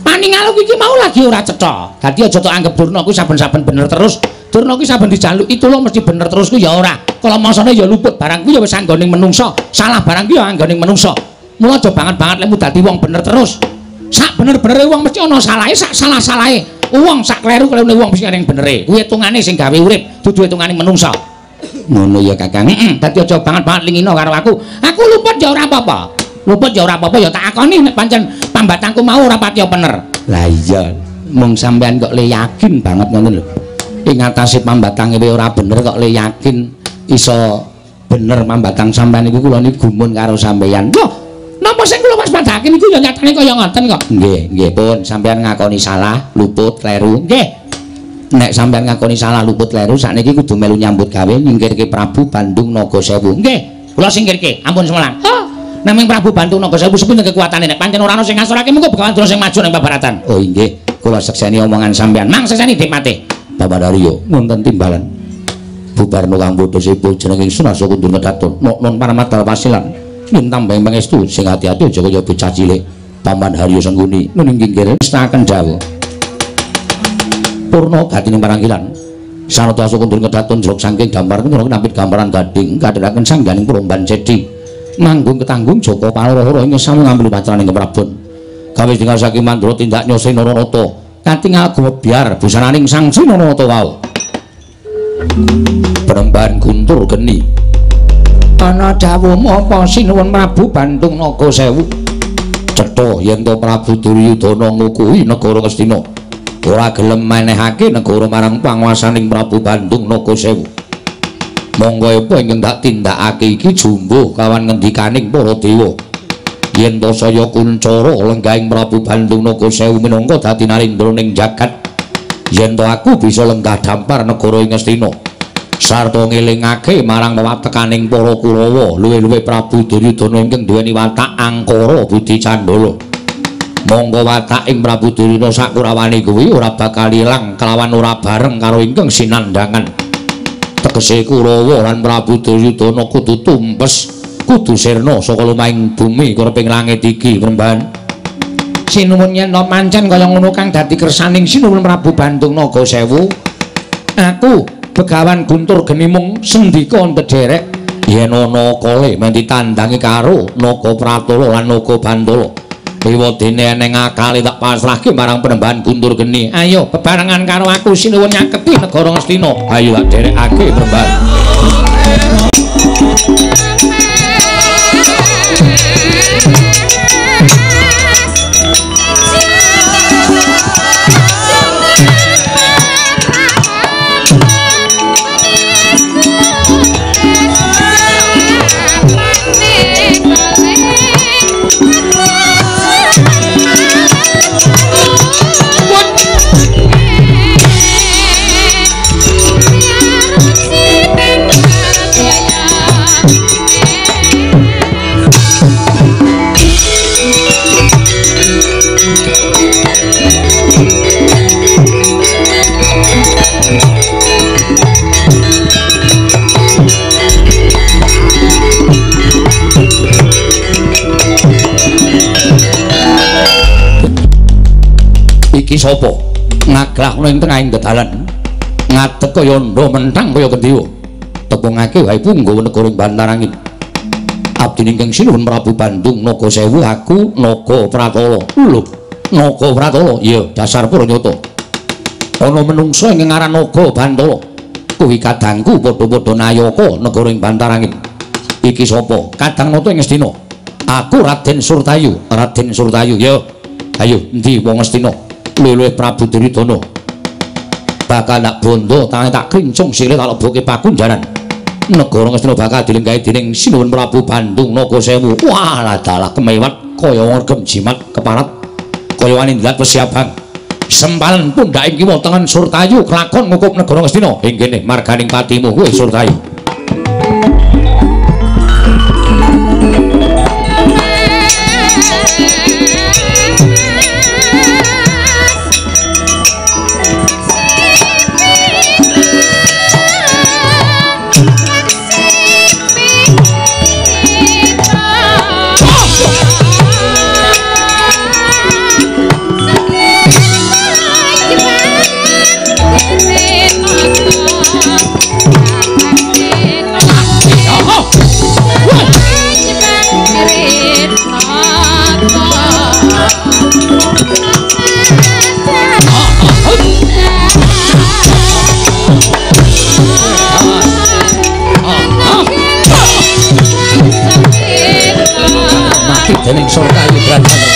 paningal iki mau lagi ora cetha. Dadi aja tok anggep Durna kuwi saben-saben bener terus. Durna kuwi saben dijaluki tulung mesti bener terus kuwi ya ora. Kala masane ya luput barang kuwi ya wis anggoning menungsa. Salah barang kuwi ya anggoning menungsa. Mula aja banget-banget lek dadi wong bener terus. Sak bener-benere wong mesti ana salahe, sak salah-salahe. Wong sak kleru-klerune wong mesti ana benere. Kuwi hitungane sing gawe urip, dudu hitungane menungsa. Ngono ya Kakang. Heeh, dadi aja banget-banget lingino karo aku. Aku luput ya ora apa-apa. Luput ya ora apa-apa ya tak akoni nek pancen pambatangku mau ora patiya bener. Lah iya, mung sampean kok le yakin banget ngono lho. Ing atase pambatange ora bener kok le yakin iso bener pambatang sampean iku kula niku gumun karo sampean. Loh, napa sing kula waspadake niku ya nyatane kaya ngoten kok. Nggih, nggih pun sampean ngakoni salah, luput, kleru. Nggih. Nek sampean ngakoni salah, luput, kleru, sakniki kudu melu nyambut gawe nyingkirke Prabu Bandung Naga Sewu. Nggih, kula singkirke, ampun semelang. Oh, Naming Prabu Bandung Naga Sewu sepinten kekuatane nek pancen ora ana sing ngasorake mengko Begawan Durna sing maju ning babaratan. Oh inggih, kula sekseni omongan sampean. Mang sekseni Dipate. Bapak Daryo wonten timbalan. Bubarno kang bodho sepuh jeneng ingsun Asa Kundur Kedaton. Non paramadal pasilan. Yen tambah pangestu sing ati-ati aja kaya bocah cilik. Paman Haryo Sengguni nuning kinggir mestakaken dawuh. Purna gatining parangkilan. Sanata Asa Kundur Kedaton jlok saking gambar kula nampit gambaran gading kadheraken sangganing Promban Cedi. Manggung ketanggung Joko Paloro ing samu ngambil pacaraning keprabon. Gawe tinggal saking mandra tindak Nyose Naranata. Katingal gumebyar busananing Sang Sri Naranata wau. Penemban Guntur Geni. Ana dawuh apa sinuwun Prabu Bandung Naga Sewu? Cetha yen to Prabu Duryudana ngukuhi negara Ngastina. Ora gelem menehake negara marang panguwasaning Prabu Bandung Naga Sewu. Monggo apa ingkang tak tindakake iki jumbuh kawan ngendikaning para dewa. Yen to saya kuncara lenggahing Prabu Bandung Naga Sewu minangka dadi narendra ning jagat, yen to aku bisa lenggah dampar negara ing Ngastina sarta ngelingake marang wewatekaning para Kurawa, luwih-luwih Prabu Duryudana ingkang duweni watak angkara budi candala. Monggo watak ing Prabu Duryudana sakurawane kuwi ora bakal ilang kelawan ora bareng karo ingkang sinandhangan. Tegese Kurawa lan Prabu Duryudana kudu tumpes, kudu sirna saka lumahing bumi kureping langit iki, Premban. Sinuwun yen to pancen kaya ngono kang dadi kersaning sinuwun Prabu Bandung Naga Sewu. Aku Begawan Guntur Geni mung sendika ndederek yen ana kale men ditandangi karo Naga Pratala lan Naga Bantala. Ewadene eneng akale tak pasrahke marang Penemban Guntur Geni. Ayo bebarengan karo aku sinuwun nyaketi negara Ngastina. Ayo tak derekake Penemban. Iki sapa? Ngagrahna ing tengahing dedalan. Ngadeg kaya ndha menthang kaya gendewa. Tepungake wae punggawa negara ing Bantarangin. Abdi ingkang sinuwun Prabu Bandung Naga Sewu, aku Naga Pratala. Lho, Naga Pratala? Iya, dasar puranyata. Ana menungsa ingkang aran Naga Bantala. Kuwi kadangku padha-padha nayaka negara ing Bantarangin. Iki sapa? Kadang nata ing Ngastina. Aku Raden Surtayu. Raden Surtayu, ya. Ayo, endi wong Ngastina? Luwih Prabu Duryudana bakal nak bondo tangan tak krincung sikile tak leboke pakunjaran negara Ngastina bakal dilenggahi dening sinuwun Prabu Bandung Naga Sewu. Wah, dalah kemewat kaya ngregem jimat keparat kaya wani ndelat wesi abang. Sempalan pundhaking kiwa tengen Surtayu kelakon ngukup negara Ngastina. Ing kene marganing patimu kowe Surtayu. Dening Surtayu Brajana.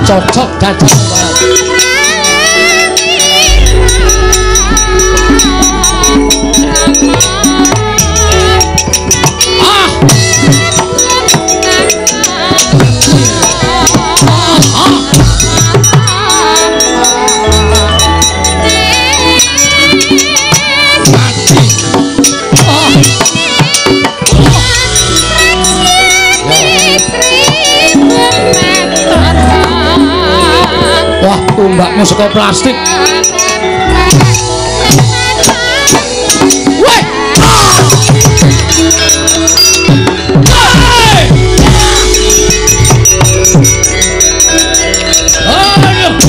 Cocok dadi Wah, tumbakmu saka plastik. Weh. Aduh.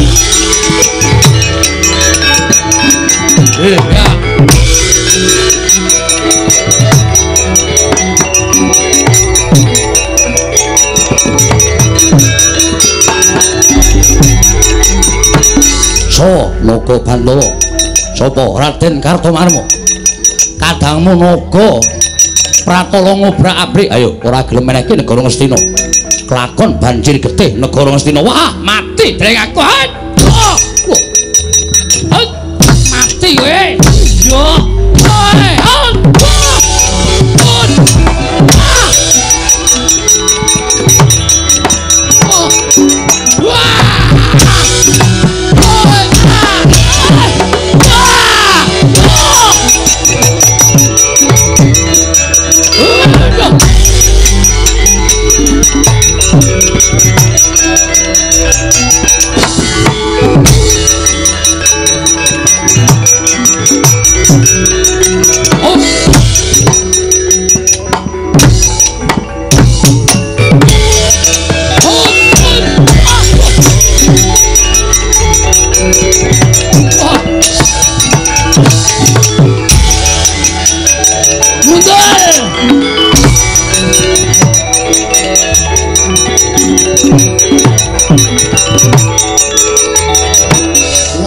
Ya. So, Naga Bantawa. Sapa Raden Kartomarma? Kadangmu naga pratala ngobrak-abrik. Ayo, ora gelem menehke negara Ngastina. Kelakon banjir getih negara Ngastina. Wah, mati dereng aku. Mati kowe. Yo.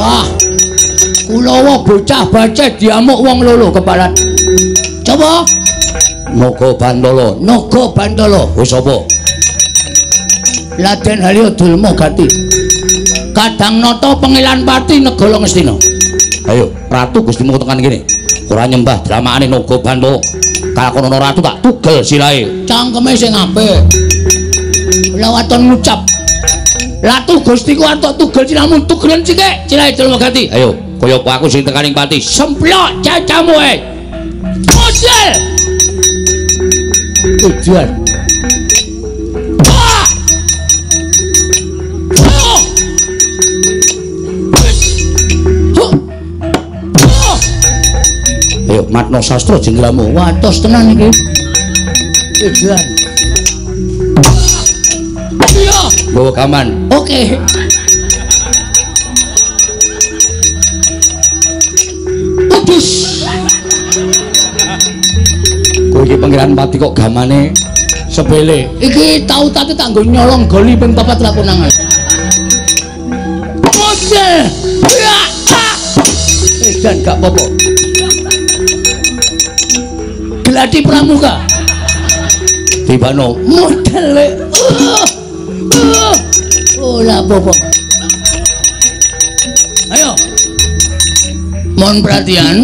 Wah, kulawa bocah bacet diamuk wong loro keparat. Coba Naga Bantala, Naga Bantala. Wis apa? Raden Haryo Dulma Gati. Kadang nata pengilan pati negara Ngastina. Ayo, Ratu Gustimu tekan kene. Ora nyembah dramakane Naga Bantala. Kalakon ana ratu tak tugel sirahe. Cangkeme sing apik. Lawaton ngucap. Ratu Gustiku arep tugel siramu tugelen sithik sirahe Dulma Gati. Ayo, kaya apa aku sing tekaning pati. Semplok cacamu e. Model. Ujian. Ayo matno sastra jengglamu. Watos tenan iki. Ujian. Iya, bawa gaman. Oke. Udus. Kowe iki Pangeran Pati kok gamane sepele. Iki tau tate tak nggo nyolong goli ping 4 ra konangan. Model. Edan gak apa-apa. Gladi pramuka. Tibano model. Ora apa-apa. Ayo. Mohon perhatian.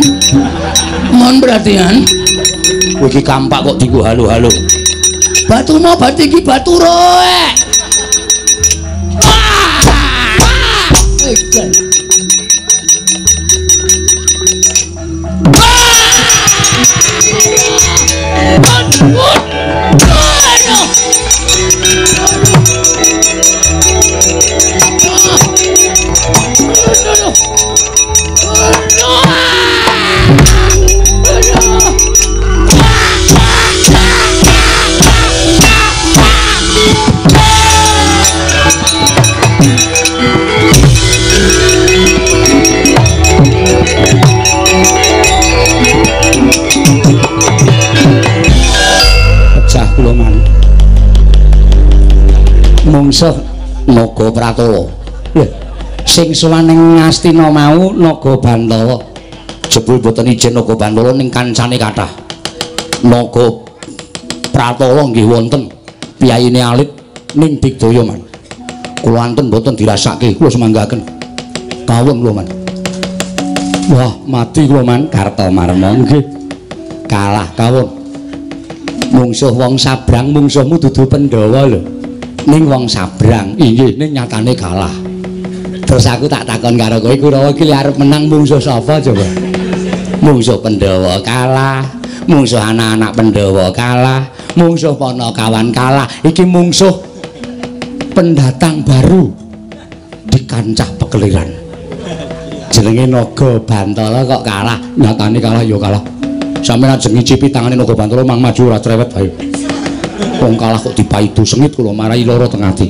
Mohon perhatian. Kowe iki kampak kok dienggo halo-halo. Batu mau batu iki batu roek. Edan. Pecah kula man. Mungsuh Naga Pratala. Lho, sing sowan ning Ngastina mau Naga Bantala. Jebul boten ijen Naga Bantala ning kancane kathah. Naga Pratala nggih wonten piyayine alit ning digdaya man. Kula anten mboten dirasake, kula semanggaken. Kawon kula, Man. Wah, mati kula, Man. Kartomarma nggih. Kalah kawon. Mungsuh wong sabrang, mungsuhmu dudu Pandhawa lho. Ning wong sabrang, inggih ning nyatane kalah. Terus aku tak takon karo kowe, Kurawa iki arep menang mungsuh sapa coba? Mungsuh Pandhawa kalah, mungsuh anak-anak Pandhawa kalah, mungsuh Panakawan kalah. Iki mungsuh pendatang baru di kancah pekeliran. Jenenge Naga Bantala kok kalah, nyatane kalah ya kalah. Sampeyan ajeng ngicipi tangane Naga Bantala mang maju ora cerewet ayo. Wong kalah kok dipaidu sengit kula marai lara teng ati.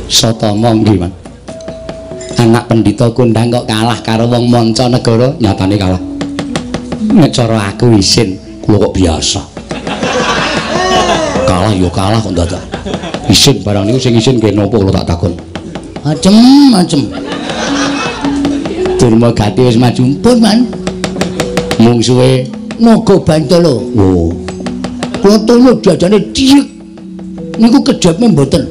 Satama nggih, Man. Anak pendhita kondang kok kalah karo wong manca negara, nyatane kalah. Nek cara aku isin, kula kok biasa. Kalah ya kalah kok dadak. Isin barang niku sing isin nggih napa kula tak takon. Macem-macem. Durma Gati wis maju pun, Man. Mungsuhe Naga Bantala. Oh. Kula tono dadane ciyek. Niku kejepe mboten.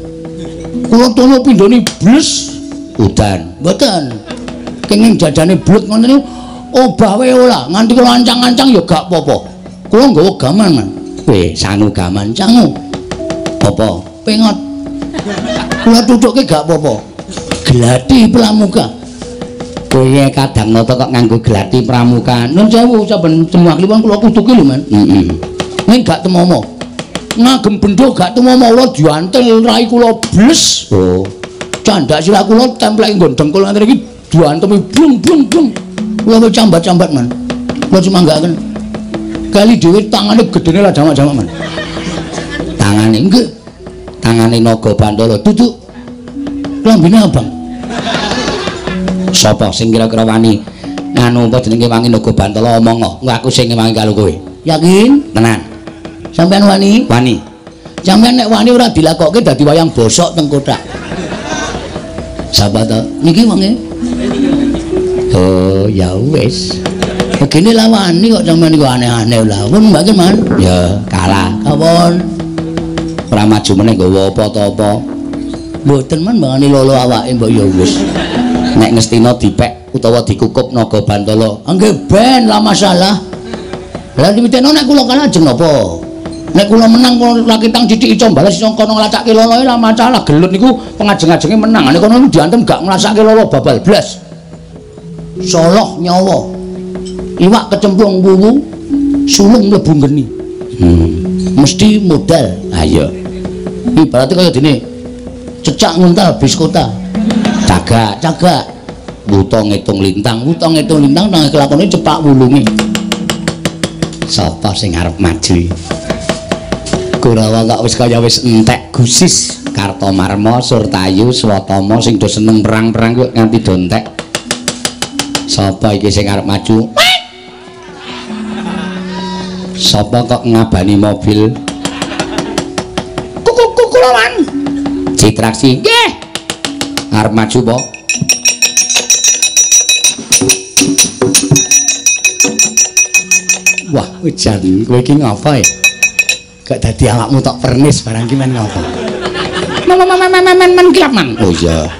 Kula tono pindhone bles udan. Mboten. Kenging dadane blek ngoten niku obah wae ora, nganti kula ancang-ancang ya gak apa-apa. Kula nggawa gaman, Man. Weh, sangu gaman sangu. Apa? Pengot. Kula tutuke gak apa-apa. Glati pramuka. Kowe kadang nata kok nganggo glati pramuka. Nun sewu saben Jemuah Kliwon kula kutuki lho, Man. Heeh. Ning gak temomo. Ngagem bendho gak temomo kula diantel rai kula bles. Oh. Candak sirah kula templeki nggon dengkul nganti iki diantemi blung blung blung. Kula wis cambat-cambat, Man. Kula cumanggaken. Kali dhewe tangane gedene lah jamak-jamak, Man. Tangane nggih. Tangane Naga Bantala duduk. Klambine abang. Sapa sing kira-kira wani anu apa jenenge wangi Naga Bantala omong kok aku sing ngewangi karo kowe. Yakin? Tenan. Sampeyan wani? Wani. Sampeyan nek wani ora dilakokke dadi wayang bosok teng kothak. Sapa to? Niki wonge. Oh, ya wis. Begini lah wani kok sampeyan niku aneh-aneh lah. Pun mbake, Man. Ya, kalah. Kawon. Ora maju meneh nggawa apa ta apa. Mboten, Man, mbangane lolo awake mbok ya wis. Nek Ngastina dipek utawa dikukup Naga Bantala. Nggih ben lah masalah. Lah dimiteno nek kula kalah ajeng napa? Nek kula menang kula rakitang cithik iso bales iso kono nglacake loloe lah masalah. Gelut niku pengajeng-ajenge menang. Nek kono diantem gak nglacake lolo babal blas. Soloh nyawa. Iwak kecemplung wuwu, sulung mlebu geni. Mesti modal. Ha iya. Ibarate kaya dene cecak nguntal biskota. Cagak, cagak. Wuta ngitung lintang, wuta ngitung lintang nang kelakone cepak wulunge. Sapa sing arep maju? Kurawa kok wis kaya wis entek gusis. Kartomarma, Surtayu, Swatama sing do seneng perang-perang kok nganti do entek. Sapa iki sing arep maju? Sapa kok ngabani mobil? Kuku-kuku Man. Citraksi. Nggih. Arep maju apa? Wah, ujan kowe iki ngapa ya? Kok dadi awakmu tok pernis barang ki men ngapa? Men kilap, Man. Oh iya.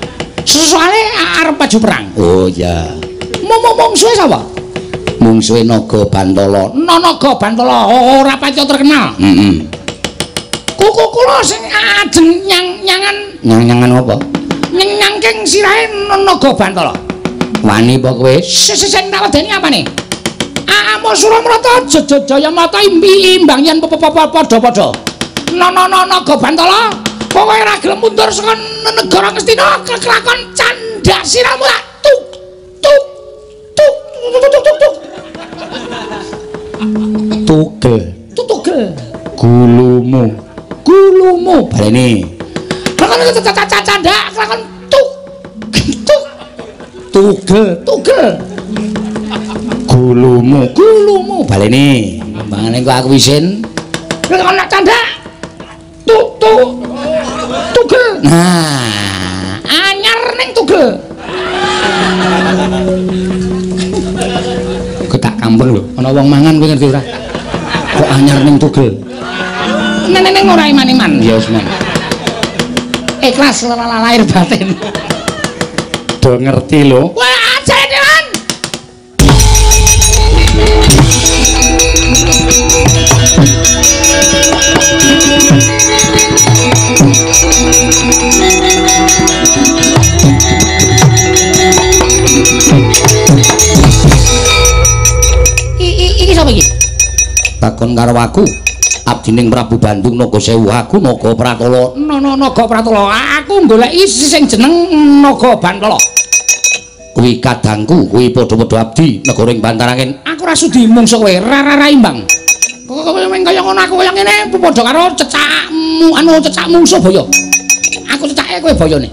Soale arep maju perang. Oh iya. Mungsuhe sapa? Mungsuhe Naga Bantala. Naga Bantala ora paca terkenal. Heeh. Kuku kula sing ajeng nyang-nyangan. Nyang-nyangan apa? Nyangking sirahe Naga Bantala. Wani apa kowe? Sing tak wedeni apane? Amo Suramrata Jayamata imbang yen padha-padha. Naga Bantala, kowe ora gelem mundur saka negara Ngastina kelakon candhak sirahmu tak tuk tuk tuk tuk tuk tuk. Tugel, tugel. Gulumu, gulumu baleni. Kelakon candhak kelakon tuk tuk tugel, tugel. Gulumu, gulumu baleni. Mbangane kok aku isin. Kelakon candhak tuk tuk tugel. Nah, anyar ning tugel. Kok tak kampung lho, ana wong mangan kowe ngerti ora? Kok anyar ning tugel. Neng ora iman-iman. Ya wis, Man. Ikhlas lahir batin. Do ngerti lho. Wah, ajane dewan. Iki sapa iki? Takon karo aku. Abdining Prabu Bandung Naga Sewu, aku Naga Pratala. Naga Pratala. Aku goleki sing jeneng Naga Bantala. Kuwi kadangku, kuwi padha-padha abdi negara ing Bantarangin. Aku ora sudi mungsuh kowe, ra imbang. Kowe kaya ngono aku kaya ngene padha karo cecakmu, anu cecak mungsuh boyo. Aku cecake kowe boyone.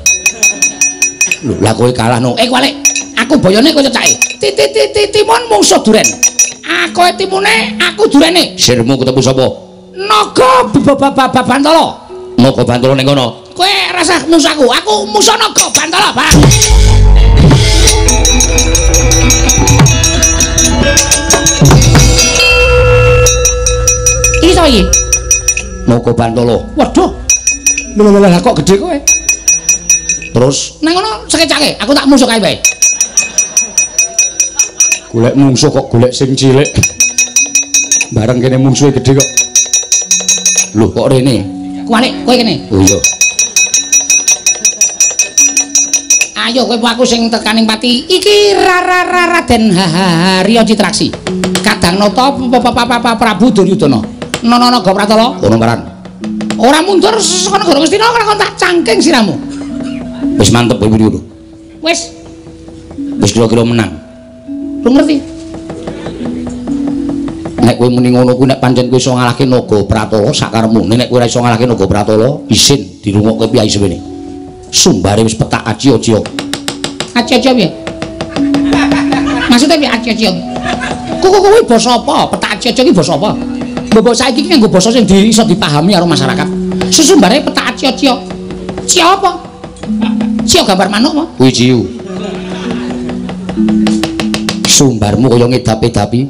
Lho, lah kowe kalah no. Kuwalik. Aku boyone kowe cecake. Timun mungsuh duren. Aku timune, aku durene. Sirmu ketemu sapa? Naga Bantala. Naga Bantala ning kono. Kowe rasah musuh aku, aku musuh Naga Bantala, Pak. Iki sapa iki? Naga Bantala. Waduh. Lho lho kok gedhe kowe. Terus nang kono sekecake, aku tak musuh kae wae. Golek mungsuh kok golek sing cilik. Bareng kene mungsuhe gedhe kok. Lho kok rene? Kuwalik, kowe kene. Oh iya. Ayo kowe aku sing tekaning pati. Iki Raden Harya Citraksi. Kadang nata Prabu Duryudana. Naga Pratala. Ono marang. Ora mundur saka negara Ngastina ora kon tak cangking siramu. Wis mantep kowe ngono. Wis. Wis kira-kira menang. Lu ngerti? Nek kowe muni ngono kuwi nek pancen kowe iso ngalahke Naga Pratala sakarepmu. Nek kowe ora iso ngalahke Naga Pratala, isin dirungokke piyai semene. Sumbare wis petak aci-aci. Aci-aci piye? Maksudnya piye aci-aci? Kuwi basa apa? Petak aci-aci iki basa apa? Mbok saiki iki nganggo basa sing iso dipahami karo masyarakat. Susumbare petak aci-aci. Cio apa? Cio gambar manuk apa? Kuwi ciu. Sumbarmu kaya ngedap-edapi.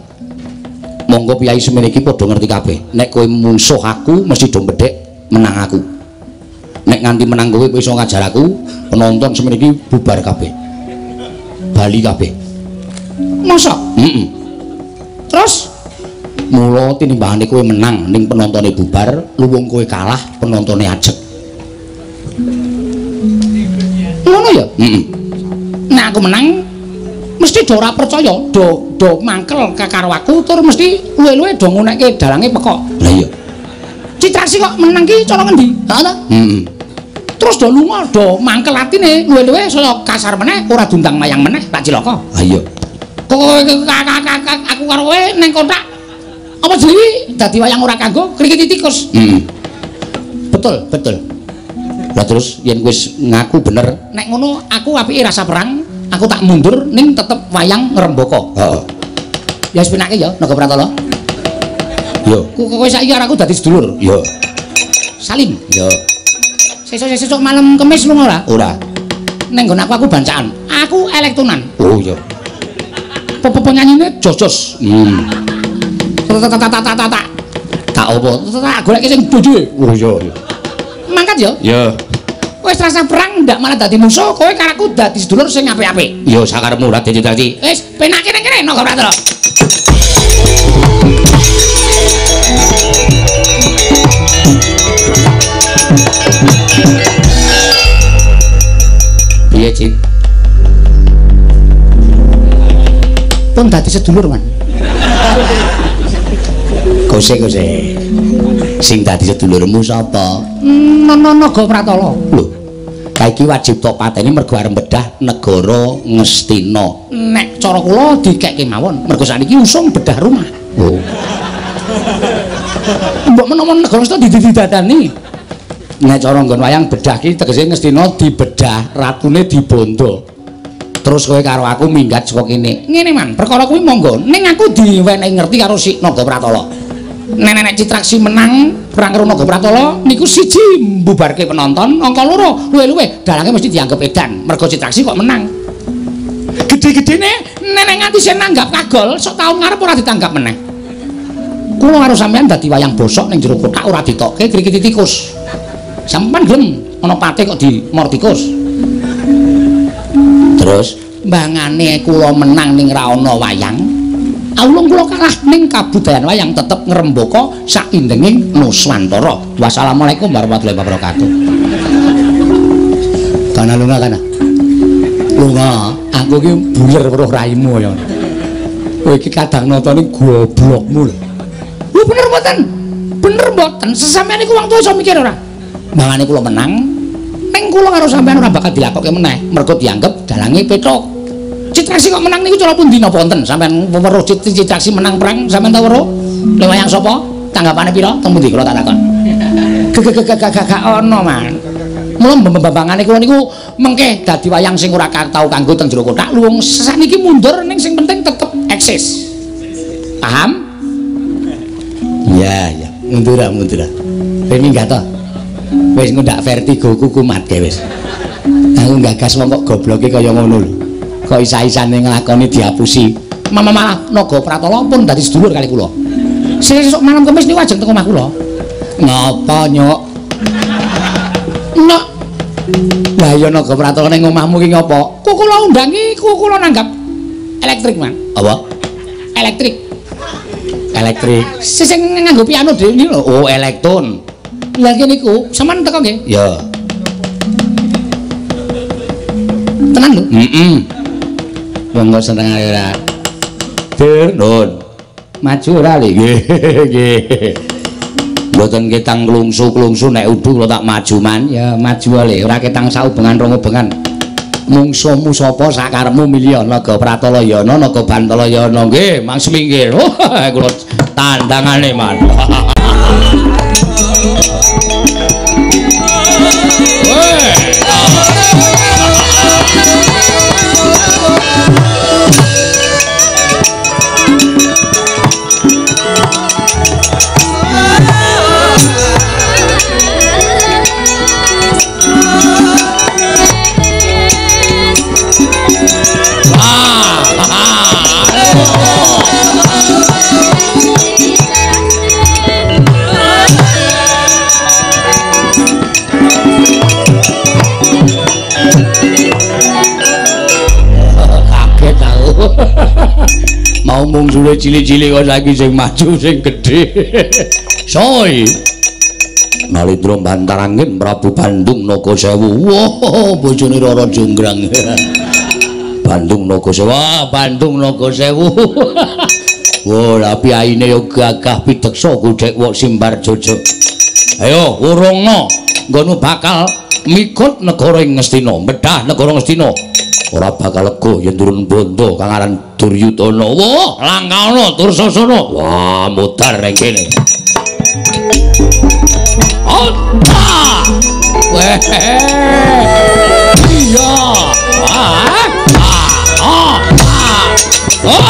Monggo piyai semene iki padha ngerti kabeh. Nek kowe mungsuh aku mesti do bedhek menang aku. Nek nganti menang kowe iso ngajar aku, penonton semene iki bubar kabeh. Bali kabeh. Mosok? Heeh. Terus mula tinimbangane kowe menang ning penontone bubar, luwung kowe kalah penontone ajeg. Ngono ya? Heeh. Nek aku menang mesti do ora percaya, do mangkel karo aku tur mesti luwe-luwe do ngunekke dalange pekok. Lah iya. Citraksi kok menang ki cara ngendi? Heeh ta? Heeh. Terus do lunga do mangkel atine luwe-luwe saya kasar meneh ora diundang mayang meneh tak cilaka. Ha iya. Kowe aku karo kowe ning kotak apa jenenge dadi wayang ora kanggo krikiti tikus. Heeh. Betul, betul. Lah terus yen wis ngaku bener nek ngono aku apike rasa perang, aku tak mundur ning tetep wayang ngrembaka. Heeh. Ya wis pinake ya Naga Pratala. Yo. Kowe saiki karo aku dadi sedulur. Yo. Salim. Yo. Sesuk-sesuk malam Kemis lunga ora? Ora. Ning nggon aku bancaan. Aku elektonan. Oh iya. Penyanyine jos-jos. Tak. Tak apa? Tak goleki sing bojoe. Oh iya iya. Mangkat ya? Iya. Wis rasa perang ndak malah dadi musuh, kowe karo aku dadi sedulur sing apik-apik. Ya sakarepmu Raden Citraksi. Wis penake ning kene Naga Pratala. Piye, Cit? Pun dadi sedulur, Man. Kose-kose. Sing dadi sedulurmu sapa? Naga Pratala. Lho. Kaiki wajib tok pateni mergo arep bedah negara Ngastina. Nek cara kula dikekke mawon, mergo sakniki usung bedah rumah. Oh. Mbok menawa negara Ngastina dididadani. Nek cara nggon wayang bedah ki tegese Ngastina dibedah, ratune dibondo. Terus kowe karo aku minggat saka kene. Ngene, Man, perkara kuwi monggo. Ning aku diwenehi ngerti karo si Naga Pratala. Nek Citraksi menang perang karo Naga Pratala niku siji mbubarke penonton, angka loro luwe-luwe dalange mesti dianggep edan. Mergo Citraksi kok menang. Gedhe-gedhene nenek nganti sing nanggap kagol sok taun ngarep ora ditanggap meneh. Kula karo sampean dadi wayang bosok ning jero kotak ora ditokke krikiti tikus. Sampeyan gelem ana pate kok di mortikus. Terus mbangane kula menang ning ra ana wayang. Aulung kula kalah ning kabudayan wayang tetep ngrembaka saindenging Nuswantara. Wassalamualaikum warahmatullahi wabarakatuh. Kana lunga kana. Lunga, aku iki buler weruh raimu ya. Kowe iki kadang nonton goblokmu lho. Lho bener mboten? Bener mboten? Sesampeyan iku wong tuwa iso mikir ora? Mangane kula menang, ning kula karo sampeyan ora bakal dilakokke meneh, mergo dianggep dalange pethuk. Citraksi kok menang niku cara pundi napa wonten? Sampeyan weruh Citraksi menang perang, sampeyan tau weruh? Lha wayang sapa? Tanggapane pira? Teng pundi kula tak takon. Gak ono, Man. Mula mbambangane kula niku mengke dadi wayang sing ora tau kanggo teng jero kothak, luwung saniki mundur ning sing penting tetep eksis. Paham? Iya, iya. Mundur, mundur. Wis minggat to. Wis ngundak vertigo ku kumat ge wis. Aku nggagas wong kok gobloke kaya ngono lho. Kok isa-isane nglakoni diapusi. Mama malah Naga Pratala pun dadi sedulur kali kula. Sesuk malam Kamis niku ajeng teng omah kula. Ngapa, Nyuk? Nok. Lah ya Naga Pratala ning omahmu ki ngapa? Ku kula undangi, ku kula nanggap elektrik, Mang. Apa? Elektrik. Elektrik. Sing nganggo piano dhewe niku lho. Oh, elektron. Lah kene niku, sampean teko nggih? Ya. Tenan lho? Heeh. Wong kok seneng ae ora. Dur, nun. Maju ora lho. Nggih, nggih. Mboten ketang klungsu-klungsu nek udu kula tak maju man. Ya maju le, ora ketang saubengan rong ubengan. Mungsuhmu sapa sakarepmu milih Naga Pratala ya ana, Naga Bantala ya ana. Nggih, mang semingkir. Oh, kula tandangane man. Mau mungsule cilik-cilik kok saiki sing maju sing gedhe. Soi. Nalindra bantarangin Prabu Bandung Naga Sewu. Wah, bojone Rara Jonggrang. Bandung Naga Sewu. Wah, Bandung Naga Sewu. Wah, lah piyaine ya gagah pideksa godhek wok simbar jojo. Ayo urungno nggonmu bakal mikut negara ing Ngastina, medhah negara Ngastina. Ora bakal lega yen turun bondo kang aran Duryudana. Wah, langkana Dursasana. Wah, mudhar ning kene. Ota! Weh. Iya. Ah. Ah. Ah.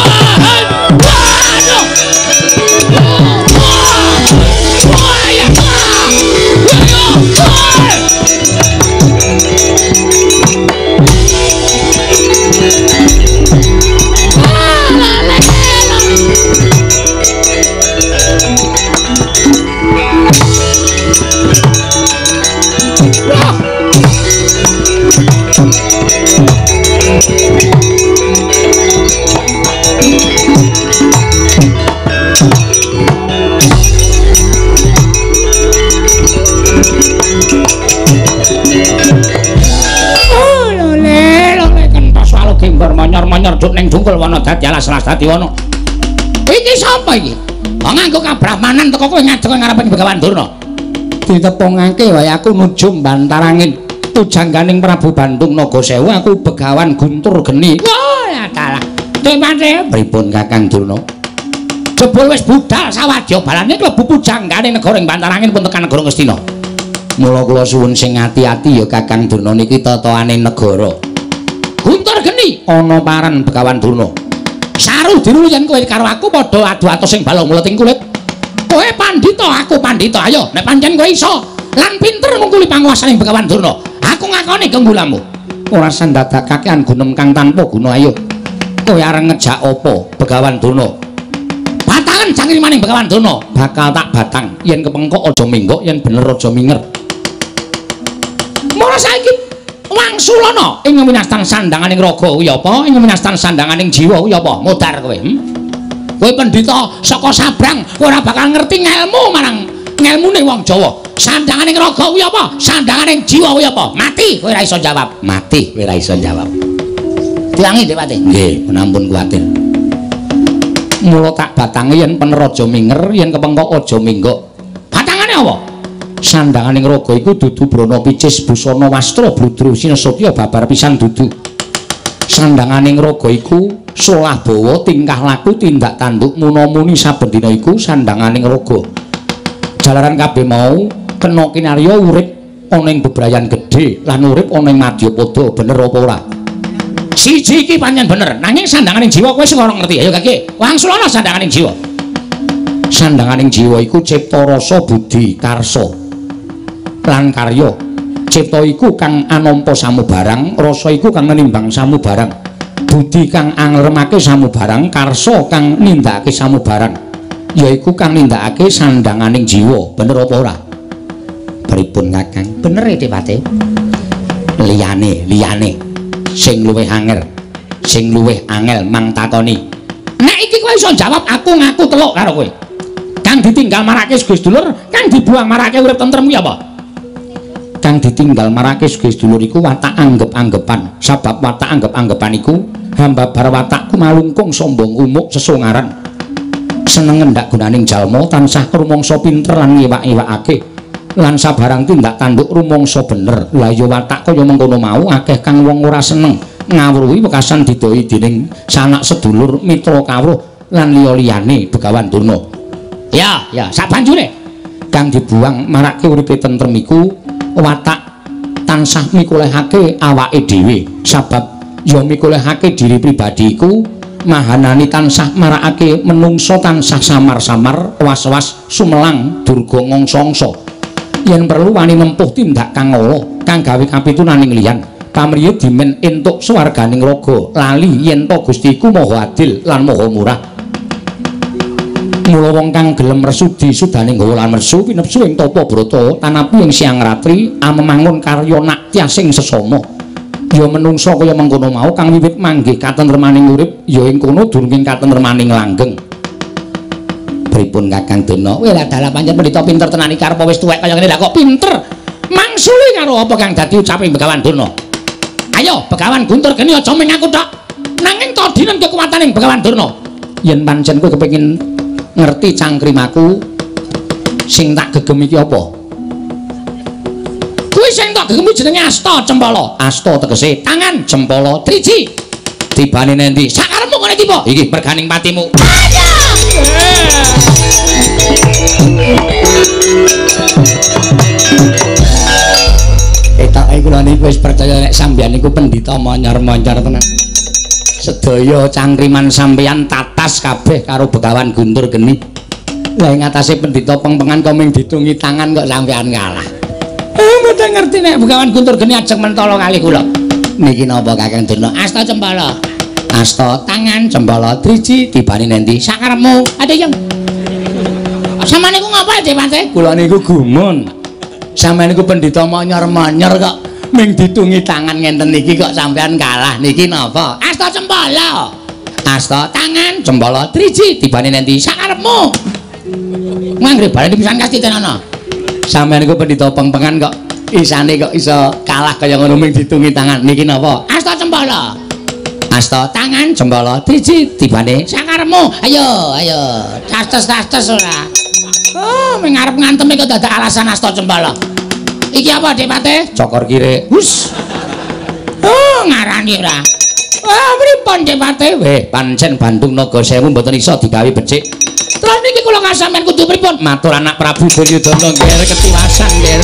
Manyor-manyor duk ning dungkul wana dadi alas alas dadi wana. Iki sapa iki? Wong nganggo kabrahmanan teko kowe ngadeg ngarepe Begawan Durna. Ditepungake wae aku nuju bantarangin pujangganing Prabu Bandung Naga Sewu aku Begawan Guntur Geni. Wah, dalah. Temane pripun Kakang Durna? Jebul wis budal sawadya balane klebu pujanggane negara ing Bantarangin pun tekan negara Ngastina. Mula kula suwun sing ati-ati ya Kakang Durna niki tataane negara. Guntur Geni ana paran Begawan Durna. Saru diru yen kowe karo aku padha adu atos sing balung muleting kulit. Kowe pandhita, aku pandhita. Ayo nek pancen kowe iso lan pinter ngungkuli panguwasaning Begawan Durna, aku ngakoni keunggulanmu. Ora sandadak kakean gunem kang tanpa guna. Ayo kowe arep ngejak apa Begawan Durna? Batangan cangkrimaning Begawan Durna bakal tak batang. Yen kepengkok aja minggok, yen bener aja minger. Terus saiki wangsulana ing winastan sandanganing raga kuwi apa? Ing winastan sandanganing jiwa kuwi apa? Modar kowe. Kowe pendhita saka sabrang ora bakal ngerti ngelmu marang ngelmune wong Jawa. Sandanganing raga kuwi apa? Sandanganing jiwa kuwi apa? Mati kowe ora iso jawab. Mati kowe ora iso jawab. Diwangi Dewate. Nggih, ampun kuwatir. Mula tak batange yen peneraja minger, yen kepengkok aja minggok. Batangane apa? Sandanganing raga iku dudu brana picis busana wastra bludru sinasatya babar pisan dudu. Sandanganing raga iku solah bawa tingkah laku tindak tanduk muna-muni saben dina iku sandanganing raga. Jalaran kabeh mau kena kinarya urip ana ing bebrayan gedhe lan urip ana ing madyapada, bener apa ora? Siji iki pancen bener, nanging sandanganing jiwa kowe sing ora ngerti. Ayo kake, wangsulana sandanganing jiwa. Sandanganing jiwa iku cipta rasa budi karsa lan karya. Cipta iku kang anampa samubarang, rasa iku kang nenimbang samubarang, budi kang anglermake samubarang, karsa kang nindakake samubarang, yaiku kang nindakake sandanganing jiwa. Bener apa ora? Pripun Kakang? Bener e Dewate. Liyane, liyane sing luwih angel, sing luwih angel mang takoni. Nek iki kowe iso jawab, aku ngaku teluk karo kowe. Kang ditinggal marake sugih sedulur, kang dibuang marake urip tentrem kuwi apa? Kang ditinggal marake sugih sedulur iku watak anggep-anggepan. Sabab watak anggep-anggepan iku hambabar watakku malungkung sombong umuk sesongaran. Seneng ngendak gunaning jalma tansah rumangsa pinter lan ngewak-ewakake. Lan sabarang tindak tanduk rumangsa bener. Lah ya watak kaya mengkono mau akeh kang wong ora seneng ngawruhi wekasan didoi dening sanak sedulur mitra kawruh lan liya-liyane Begawan Durna. Ya, ya, sabanjure kang dibuang marake uripe tentrem iku watak tansah mikolehake awake dhewe. Sabab ya mikolehake diri pribadi iku mahanani tansah marakake menungso tansah samar-samar was-was sumelang durga ngongso-ongso. Yen perlu wani nempuh tindak kang ala kang gawe kapitunaning liyan pamriye dimen entuk swarganing raga lali yen to Gusti iku maha adil lan maha murah. Mula wong kang gelem resudi sudane nggawa lan mersu pinepsu ing tapa brata tanapi ing siang ratri amemangun karya naktyasing sesama. Ya menungsa kaya mengkono mau kang wiwit manggih katentremaning urip ya ing kono durunging katentremaning langgeng. Pripun Kakang Durna? Kowe lah dalah pancen pendhita pinter tenan iki arep wis tuwek kaya ngene lah kok pinter. Mangsuli karo apa kang dadi ucaping Begawan Durna? Ayo Begawan Guntur Geni aja ming aku tok. Nanging to dinen kekuwataning Begawan Durna. Yen pancen kowe kepengin ngerti cangkrimaku sing tak gegem iki apa? Kuwi sing tak gegem jenenge Asta Cempala. Asta tegese tangan, cempala triji. Tibane nendi? Sakarepmu ngene tiba. Iki merganing patimu. Ketoke kula niku wis percaya nek sampeyan niku pendhita monyor-monyor tenan. Sedaya cangkriman sampeyan tatas kabeh karo Begawan Guntur Geni. Lah ing atase pendhita pengpengan kok ming ditungi tangan kok sampeyan kalah. Mboten ngerti nek Begawan Guntur Geni ajeng mentala kalih kula. Niki napa Kakang Durna? Asta Cempala. Asta tangan cempala driji tibane nendi? Sakarepmu. Ada yang sampeyan niku ngapa Dewate? Kula niku gumun. Sampeyan niku pendhita monyor-monyor kok ming ditungi tangan ngenten niki kok sampeyan kalah. Niki napa? Asta Cempala. Asta tangan cempala driji tibane nendi? Sakarepmu. Manggre balen pisan kastitenana. Sampeyan niku pendhita pengpengan kok isane kok iso kalah kaya ngono ming ditungi tangan. Niki napa? Asta Cempala. Asta tangan cempala driji tibane sakarepmu. Ayo, ayo. Tas-tas ora. Oh, ming arep ngantemi kok dadak alasan Asta Cempala. Iki apa Dewate? Cokor kire. Hus. Oh, ngarani ora. Ah, pripun Dewate? Weh, pancen Bandung Naga Sewu mboten iso digawe becik. Terus niki kula kasampeyan kudu pripun? Matur anak Prabu Duryudana nggih ketiwasan nggih.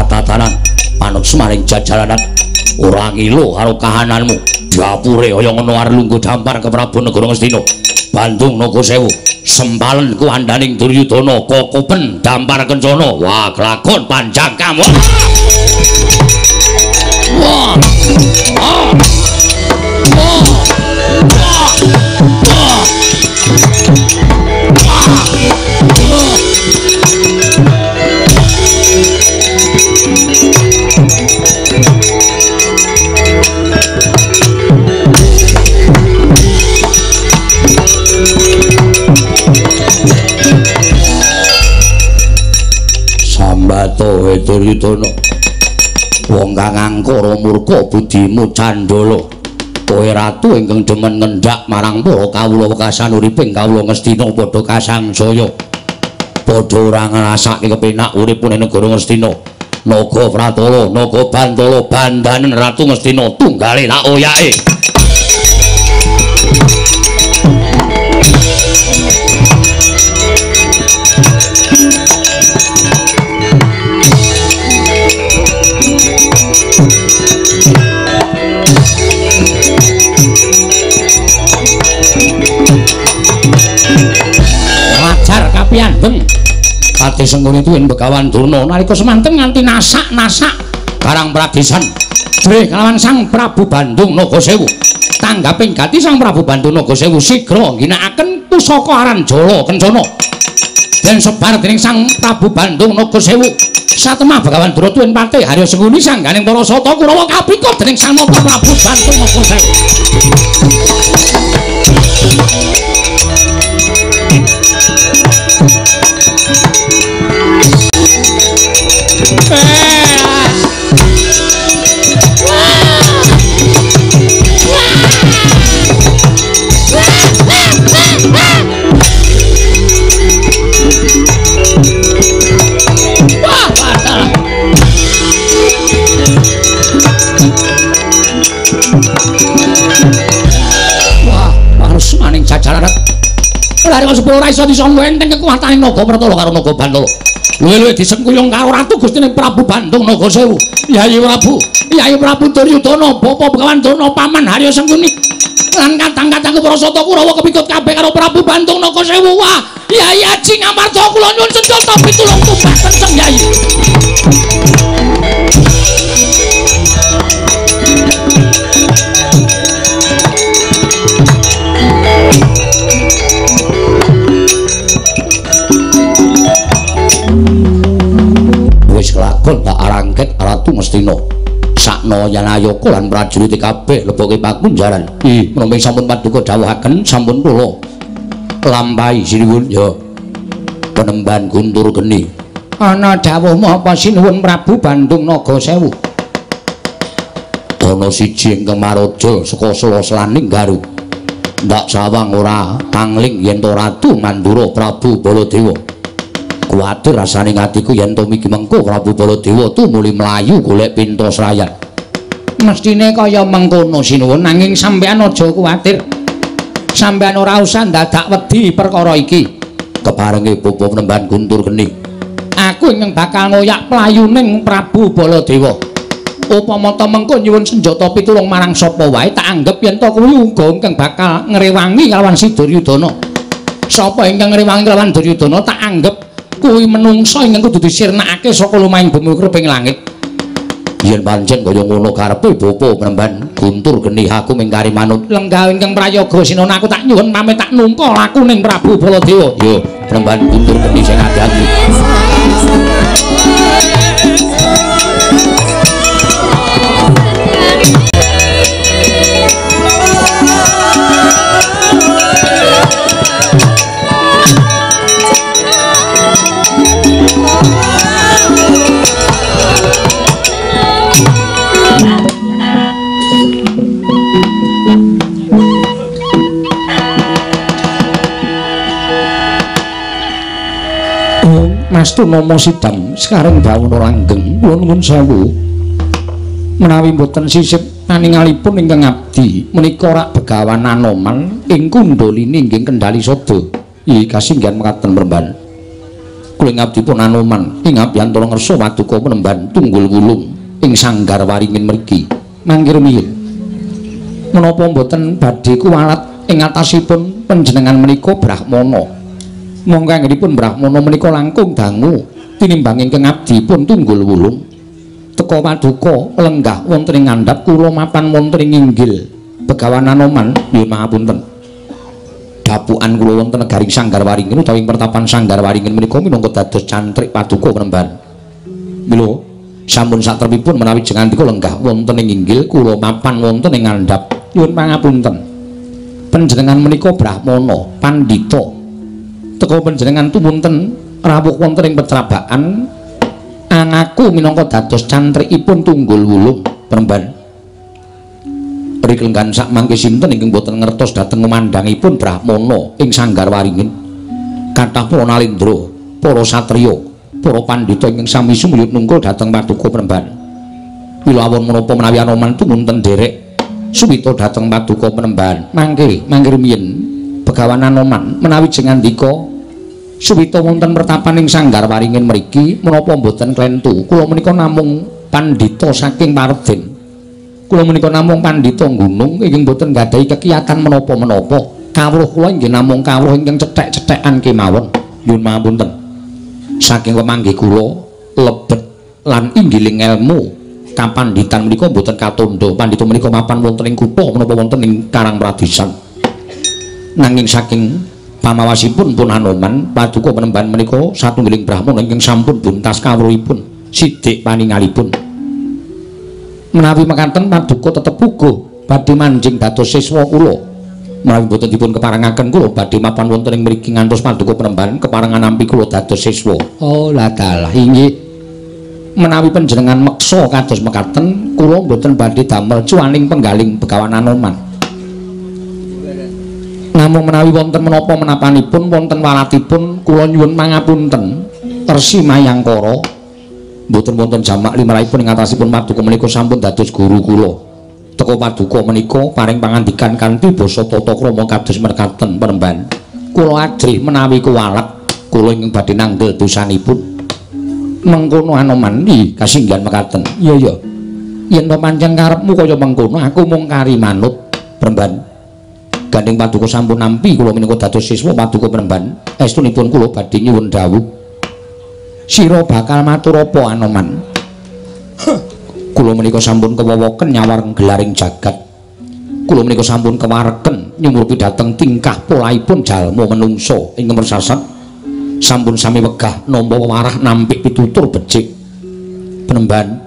Tatanan manut semaring jajaranan ora ngilu karo kahananmu. Dapure kaya ngono arep lungguh dampar ke Prabu Negara Ngastina. Bandung Naga Sewu sempalen kuwandaning Duryudana kokopen dampar kencana. Wah, kelakon panjang kamu. Wah. Ah. Wah. Wah. Wah. Wah. Sambato Duryudana, wong kang angkara murka budimu candala. Kowe ratu ingkang demen ngendhak marang para kawula wekasan uriping kawula Ngastina padha kasangsaya. Padha ora ngrasake kepenak urip ning negara Ngastina. Naga Pratala, Naga Bantala, bandanen Ratu Ngastina tunggale tak oyake. Wajar kapiyandeng Pati Sengkuni tuwin Begawan Durna nalika semanten nganti nasak-nasak Karang Pradesan dreh kalawan Sang Prabu Bandung Nagasewu. Tanggaping gati Sang Prabu Bandung Nagasewu sigra ngginakaken pusaka aran Jala Kencana den sebar dening Sang Prabu Bandung Nagasewu. Satemah Begawan Durna tuwin Patih Harya Sengkuni sangganing para sata Kurawa kabikut dening Sang Nata Prabu Bandung Nagasewu. Lari sepuluh ora iso disangga enteng kekuatane Naga Pratala karo Naga Bantala. Luwih-luwih disengkuyung karo Ratu Gustine Prabu Bandung Nagasewu. Yayi Prabu, Yayi Prabu Duryudana, Bapa Begawan Durna, Paman Harya Sengkuni lan kadang-kadang para sata Kurawa kepikut kabeh karo Prabu Bandung Nagasewu. Wah, Yayi Aji Ngamarta kula nyuwun senjata pitulung tumbas kenceng Yayi. Wis kelakon tak arangket Ratu Ngastina. Sakna Yanayaka lan prajurit kabeh leboke pakunjaran. Ih, menapa sampun paduka dawuhaken sampun kula lampahi sinuwun ya. Penemban Guntur Geni. Ana dawuhmu apa sinuwun Prabu Bandung Nagasewu? Ana siji ingkang maraja saka sela-selaning Garu. Ndak sawang ora tangling yen to Ratu Mandura Prabu Baladewa. Kuwatir rasane atiku yen to miki mengko Prabu Baladewa tumuli mlayu golek pinto srayan. Mestine kaya mengkono sinuwun, nanging sampeyan aja kuwatir. Sampeyan ora usah ndadak wedi perkara iki. Keparenge Bapa Penemban Guntur Geni, aku ingkang bakal ngoyak playuning Prabu Baladewa. Upama ta mengko nyuwun senjata pitulung marang sapa wae tak anggep yen to kuwi uga ingkang bakal ngrewangi kalawan si Duryudana. Sapa ingkang ngrewangi kalawan Duryudana tak anggep kuwi menungsa ingkang kudu disirnakake saka lumahing bumi kreping langit. Yen pancen kaya ngono karepe Bapa Penemban Guntur Geni, aku mingkari manut. Lenggah ingkang prayoga sinona, aku tak nyuwun pamit tak nungka lakuning Prabu Baladewa. Yo, Penemban Guntur Geni sing ati-ati. Mas Tunomo Sidam sekarang bawono langgeng kula nuwun sewu menawi mboten sisip paningalipun ingkang abdi menika rak Begawan Anoman ing Kundalini nggih kendali sada. Ih kasinggihan mekaten Penemban. Kula ing abdi pun Anoman ing abiyantara ngersa paduka Penemban tunggul wulung ing sanggar waringin mriki. Mangke rumiyin. Menapa mboten badhe kuwalat ing atasipun panjenengan menika Brahmana? Monggo anggenipun Brahmana menika langkung dangu tinimbang ingkang abdi pun Tunggul Wulung. Teka paduka lenggah wonten ing ngandhap kula mapan wonten ing inggil. Begawan Anoman nyuwun pangapunten. Dapukan kula wonten negaring Sanggar Waringin utawi ing pertapan Sanggar Waringin menika minangka dados cantrik paduka Panembahan. Mila sampun satrepipun menawi jengandika lenggah wonten ing inggil kula mapan wonten ing ngandhap. Nyuwun pangapunten. Panjenengan menika Brahmana, pandhita. Teka panjenengan tumunten rawuh wonten ing petrabakan angaku minangka dados cantrikipun Tunggul Wulung Panembahan. Riklenggan sak mangke sinten ingkang boten ngertos dhateng memandangipun Brahmana ing Sanggar Waringin. Kathah para nalendra, para satriya, para pandhita ingkang sami sumuyut nungkul dhateng paduka Panembahan. Mila awon menapa menawi Anoman tumunten nderek suwita dhateng paduka Panembahan. Mangke mangke rumiyin Begawan Anoman menawi jengandika suwita wonten pertapan ing Sanggar Waringin mriki menapa mboten klentu. Kula menika namung pandhita saking Parden. Kula menika namung pandhita gunung ingkang boten nggadahi kekiyatan menapa-menapa. Kawruh kula inggih namung kawruh ingkang cethek-cethekan kemawon. Nyuwun pangapunten. Saking pemanggih kula lebet lan inggiling elmu kapandhitan menika boten katandha. Pandhita menika mapan wonten ing kutha menapa wonten ing Karang Pradisan. Nanging saking pamawasipun pun Anoman paduka Panembahan menika satunggiling brahmana ingkang sampun buntas kawruhipun sidik paningalipun. Menawi mekaten paduka tetep uga badhe manjing dados siswa kula. Menawi boten dipun keparengaken kula badhe mapan wonten ing mriki ngantos paduka Panembahan keparengan nampi kula dados siswa. Oh lah dalah inggih. Menawi panjenengan meksa kados mekaten kula boten badhe damel cuaning penggaling Begawan Anoman. Namung menawi wonten menapa menapanipun wonten walatipun kula nyuwun pangapunten Resi Mayangkara. Mboten wonten jamak limrahipun ing atasipun paduka menika sampun dados guru kula. Teka paduka menika paring pangandikan kanthi basa tata krama kados mekaten Panembahan. Kula ajrih menawi kuwalat kula ingkang badhe nanggel dosanipun. Mengkono Anoman iki kasinggihan mekaten. Iya iya. Yen to pancen karepmu kaya mengkono aku mung kari manut Panembahan. Gandeng paduka sampun nampi kula menika dados siswa paduka Panembahan. Estunipun kula badhe nyuwun dawuh. Sira bakal matur apa Anoman? Kula menika sampun kewowoken nyawar gelaring jagat. Kula menika sampun kewareken nyumurupi dhateng tingkah polahipun jalma menungsa ingkang mersasat. Sampun sami wegah nampa wewarah nampik pitutur becik. Panembahan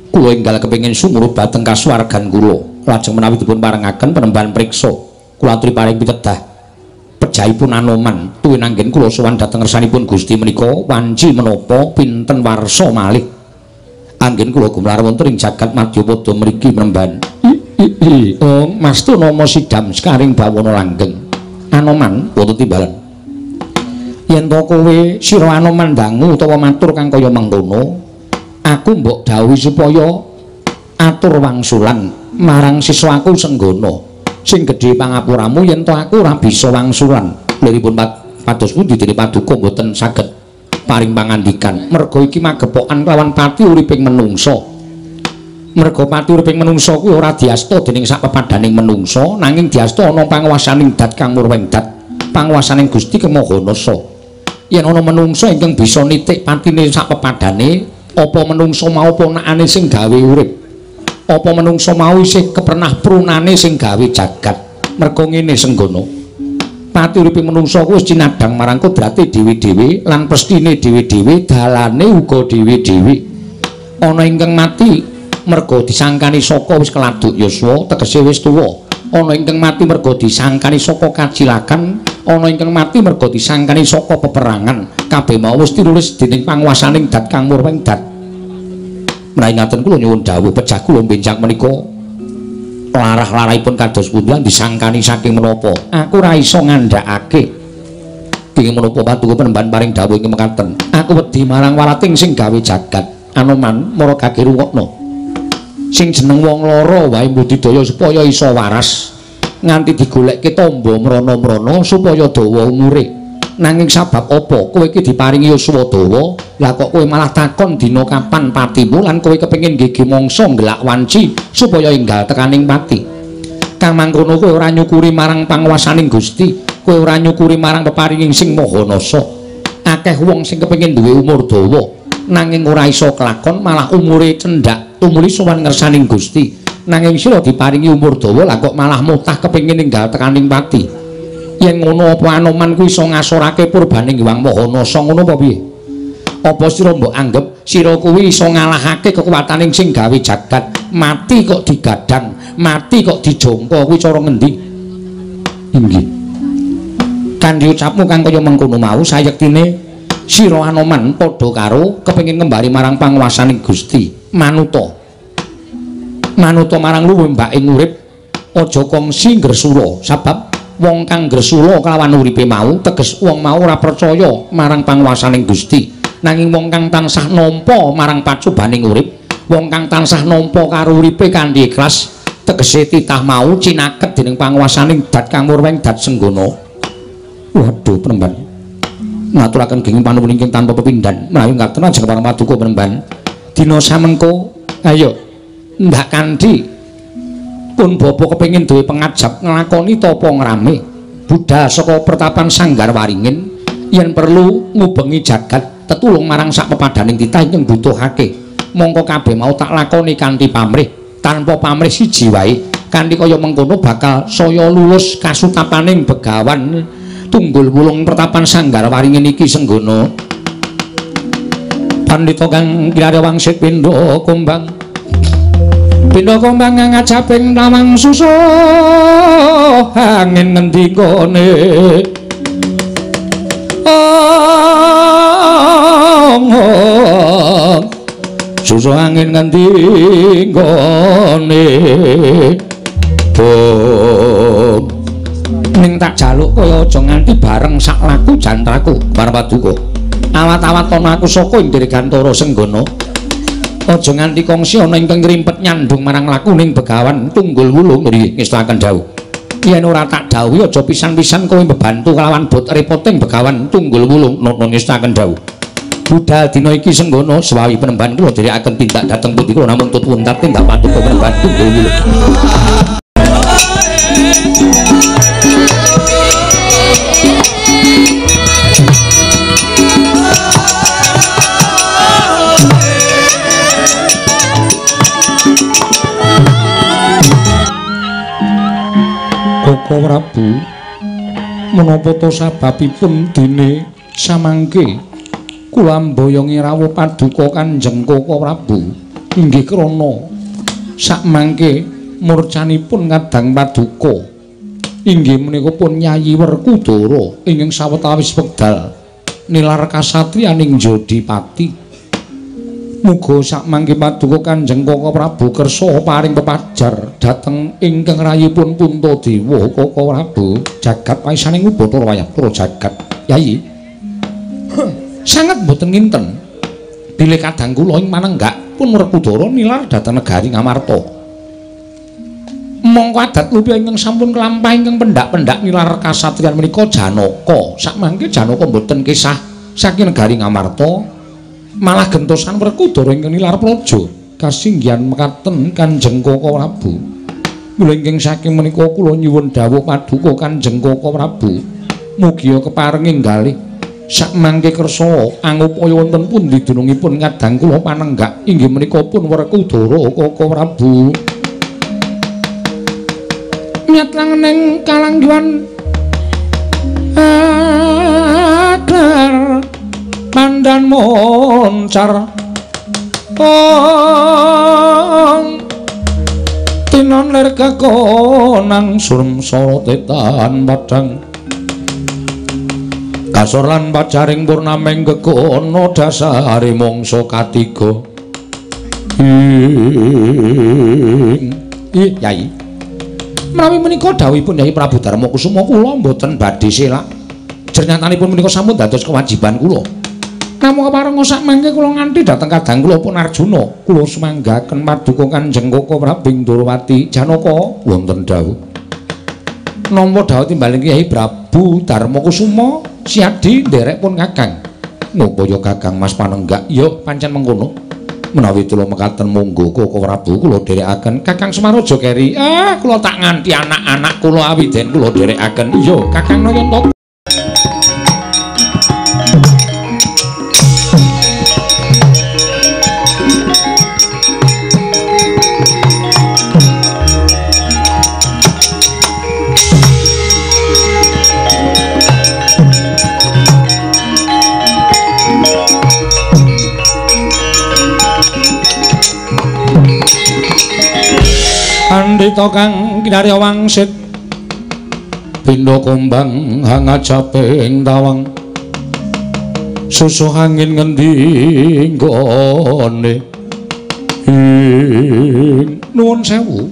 kula enggal kepengin sumurup dhateng kasuwargan kula. Lajeng menawi dipun parengaken Panembahan priksa, kula aturi paring pitedah. Pejahipun Anoman tuwin anggen kula sowan dhateng ngersanipun Gusti menika wanci menapa pinten warsa malih anggen kula gumelar wonten ing jagat Madyapada mriki Panembahan. Oh mastu nama Sidam Sekaring Bawana Langgeng. Anoman wonten timbalan. Yen to kowe sira Anoman dangu utawa matur kang kaya mengkono, aku mbok dawuhi supaya atur wangsulan marang siswaku Senggana. Sing gedhe pangapuramu yen to aku ora bisa wangsulan. Liripun pados pundi dene paduka mboten saged paring pangandikan. Merga iki magepokan kelawan pati uriping menungsa. Merga pati uriping menungsa kuwi ora diasta dening sak pepadaning menungsa, nanging diasta ana panguwasaning dat kang murwengdat, panguwasaning Gusti Kang Maha Nasa. Yen ana menungsa ingkang bisa nitik patine sak pepadane, apa menungsa mau ponakane sing gawe urip? Apa menungsa mau isih kepernah prunane sing gawe jagat? Merga ngene Senggana, pati uripe menungsa kuwi wis cinadhang marang kodrate dhewe-dhewe lan pestine dhewe-dhewe, dalane uga dhewe-dhewe. Ana ingkang mati merga disangkani saka wis keladuk yuswa, tegese wis tuwa. Ana ingkang mati merga disangkani saka kacilakan, ana ingkang mati merga disangkani saka peperangan. Kabeh mau wis tinulis dening panguwasaning dat kang murwengdat. Menawi ngaten kula nyuwun dawuh pejah kula benjang menika larah-larahipun kados pundi disangkani saking menapa? Aku ora iso ngandhakake. Kenging menapa paduka Panembahan paring dawuh ing mekaten. Aku wedi marang walating sing gawe jagat. Anoman mara gage rungokno. Sing jeneng wong lara wae mbudidaya supaya iso waras. Nganti digolekke tamba mrana-mrana supaya dawa umure. Nanging sabab apa kowe iki diparingi yuswa dawa, lah kok kowe malah takon dina kapan patimu lan kowe kepengin gege mangsa ngelak wanci supaya enggal tekaning pati. Kang mangkono kowe ora nyukuri marang panguwasaning Gusti, kowe ora nyukuri marang peparinging Sing Maha Nasa. Akeh wong sing kepengin duwe umur dawa nanging ora iso kelakon, malah umure cendhak tumuli sowan ngersaning Gusti. Nanging sira diparingi umur dawa lah kok malah mutah kepengin ninggal tekaning pati. Yen ngono apa Anoman kuwi iso ngasorake purbaning Hyang Maha Nasa ngono apa piye? Apa sira mbok anggep sira kuwi iso ngalahake kekuwataning sing gawe jagat? Mati kok digadang, mati kok dijongko, kuwi cara ngendi? Inggih. Kanthi ucapmu kang kaya mengkono mau sayektine sira Anoman padha karo kepengin ngembali marang panguwasaning Gusti. Manuta. Manuta marang luwih mbaking urip, aja kongsi ngresula, sebab wong kang ngresula kelawan uripe mau teges wong mau ora percaya marang panguwasaning Gusti. Nanging wong kang tansah nampa marang pacobaning urip, wong kang tansah nampa karo uripe kanthi ikhlas, tegese titah mau cinaket dening panguwasaning dat kang murweng dat senggana. Waduh, Penemban. Ngaturaken genging panuwun ingkang tanpa pepindhan menawi ngaten ajeng pareng paduka Penemban. Dina samengko ayo ndak kanthi pun bapa kepengin duwe pengajap nglakoni tapa ngrame budal saka pertapan Sanggar Waringin yen perlu ngubengi jagat tetulung marang sak pepadaning titah ingkang butuhake. Mongko kabeh mau tak lakoni kanthi pamrih, tanpa pamrih siji wae. Kanthi kaya mengkono bakal saya lulus kasutapaning begawan tunggul wulung pertapan Sanggar Waringin iki senggana. Pandhita kang kinarya wangsit pindha kumbang, pindha kumbang ngajaping tawang susuh angin ngendi nggone. Susuh angin ngendi nggone. Bom ning tak jaluk kaya aja nganti bareng sak laku jantraku marang paduka. Awat-awat ana aku saka ing Dirgantara Senggana. Aja nganti kongsi ana ingkang ngrimpet nyandung marang lakuning begawan tunggul wulung. Nggih, ngestakaken dawuh. Yen ora tak dawuhi aja pisan-pisan kowe mbebantu kelawan bot repoting begawan tunggul wulung. Nono ngestakaken dawuh. Budal dina iki Senggana sewawi Penemban kula dherekaken tindak dhateng pundi kula namung tut wuntat tindak paduka Penemban tunggul wulung. Koko Prabu, menapa to sababipun dene samangke kula mboyongi rawuh paduka Kanjeng Koko Prabu? Inggih krana sakmangke murcanipun kadang paduka inggih menika pun Yayi Werkudara ingkang sawetawis wekdal nilar kasatriyaning Jodipati. Muga sakmangke paduka Kanjeng Koko Prabu kersa paring pepajar dhateng ingkang rayipun Puntadewa. Koko Prabu, jagat paisaning Ubathara wayah para jagat. Yayi, sanget mboten nginten bilih kadang kula ing manenggak pun Werkudara nilar dhateng negari Ngamarta. Mongko adat lupi ingkang sampun kelampah ingkang pendak-pendak nilar kasatriyan menika Janaka. Sakmangke Janaka mboten kisah saking negari Ngamarta, malah gentosan Werkudara ingkang nilar praja. Kasinggihan mekaten Kanjeng Koko Prabu. Mula ingkang saking menika kula nyuwun dawuh paduka Kanjeng Koko Prabu, mugia keparenging galih sakmangke kersa angupaya wonten pundi dunungipun kadang kula panenggak inggih menika pun Werkudara Koko Prabu. Nyat langeneng kalangguhan agar pandan moncar ong tinon lir kekonang surem sorotetan padang kasor lan pacaring purnameng kekono dasare mangsa katiga. Ing Yai, menawi menika dawuhipun Yai Prabu Darma Kusuma kula mboten badhe selak. Jernyatanipun menika sampun dados kewajiban kula. Namung kepareng sakmangke kula nganti dhateng kadang kula pun Arjuna, kula sumanggaken paduka Kanjeng Koko Prabu Ndorowati Janaka wonten dawuh. Nampa dawuh timbaling Kyai Prabu Darma Kusuma siadi nderek pun Kakang. Napa ya Kakang Mas Panenggak? Ya pancen mengkono. Menawi tulung mekaten monggo Koko Prabu kula dherekaken. Kakang Semar aja keri. Ah, kula tak nganti anak-anak kula awiden kula dherekaken. Iya, Kakang Nayanta. Pandhita kang kinarya wangsit pindha kumbang hangajaping tawang susuh angin ngendi nggone. Nuwun sewu,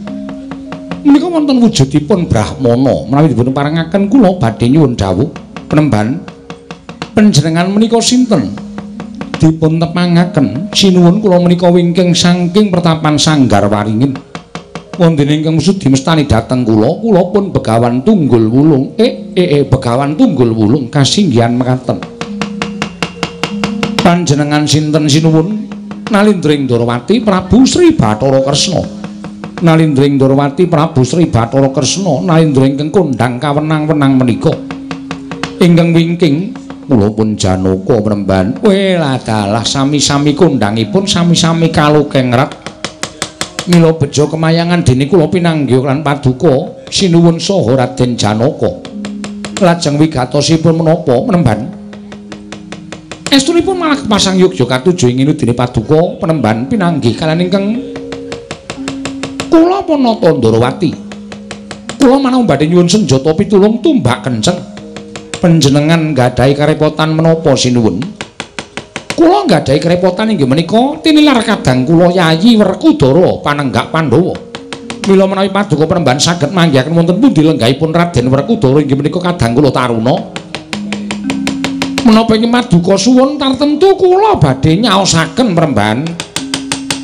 menika wonten wujudipun Brahmana. Menawi dipun parengaken kula badhe nyuwun dawuh penemban panjenengan menika sinten? Dipun tepangaken sinuwun kula menika wingking saking pertapan Sanggar Waringin. Wonten ingkang sudi mestani dhateng kula, kula pun Begawan Tunggul Wulung. Begawan Tunggul Wulung kasinggihan mekaten. Panjenengan sinten sinuwun? Nalindring Ndorowati Prabu Sri Bathara Kresna. Nalindring Ndorowati Prabu Sri Bathara Kresna, nalindra ingkang kondhang kawenang-wenang menika. Ingkang wingking kula pun Janaka penemban. Weladalah sami-sami kondhangipun sami-sami kalukengrat. Mila bejo kemayangan dene kula pinanggih lan paduka sinuwun saha Raden Janaka. Lajeng wigatosipun menapa penemban? Estunipun malah kepasang yogya katuju ing dene paduka penemban pinanggih kaliyan ingkang kula Panata Ndorowati. Kula manung badhe nyuwun senjata pitulung tumbak kenceng. Panjenengan nggadahi karepotan menapa sinuwun? Kula nggadahi kerepotan inggih menika tinilar kadang kula Yayi Werkudara panenggak Pandhawa. Mila menawi paduka penemban saged manggihaken wonten pundi lenggahipun Raden Werkudara inggih menika kadang kula Taruna. Menapa ing paduka suwun tartemtu kula badhe nyaosaken penemban.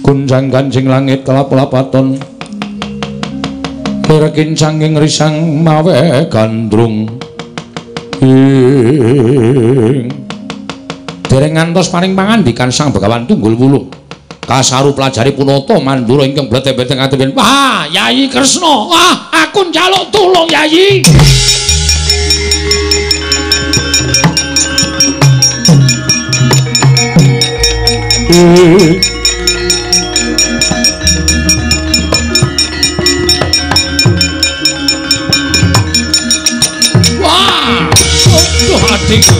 Gonjang ganjing langit kelap-lapaton. Lir kincanging risang mawe gandrung. Ing dereng ngantos paring pangandikan Sang Begawan Tunggul Wulung. Kasaru pelajari punata Mandura ingkang blete-blete ngatepen. Wah, Yayi Kresna, wah, aku njaluk tulung Yayi. Wah, aduh adikku.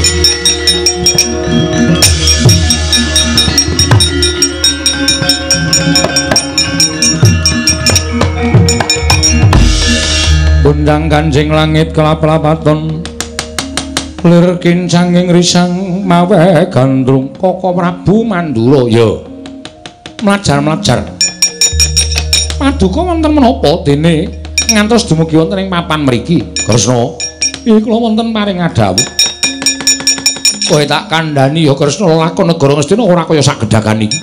Undang kanjing langit kelap-lapaton lir kincanging risang mawe gandrung. Koko Prabu Mandura ya mlajar-mlajar paduka wonten menapa dene ngantos dumugi wonten ing papan mriki. Kresna, iki kula wonten paring adhawuh. Kowe tak kandhani ya Kresna, lakon negara Ngastina ora kaya sak gedhagan iki.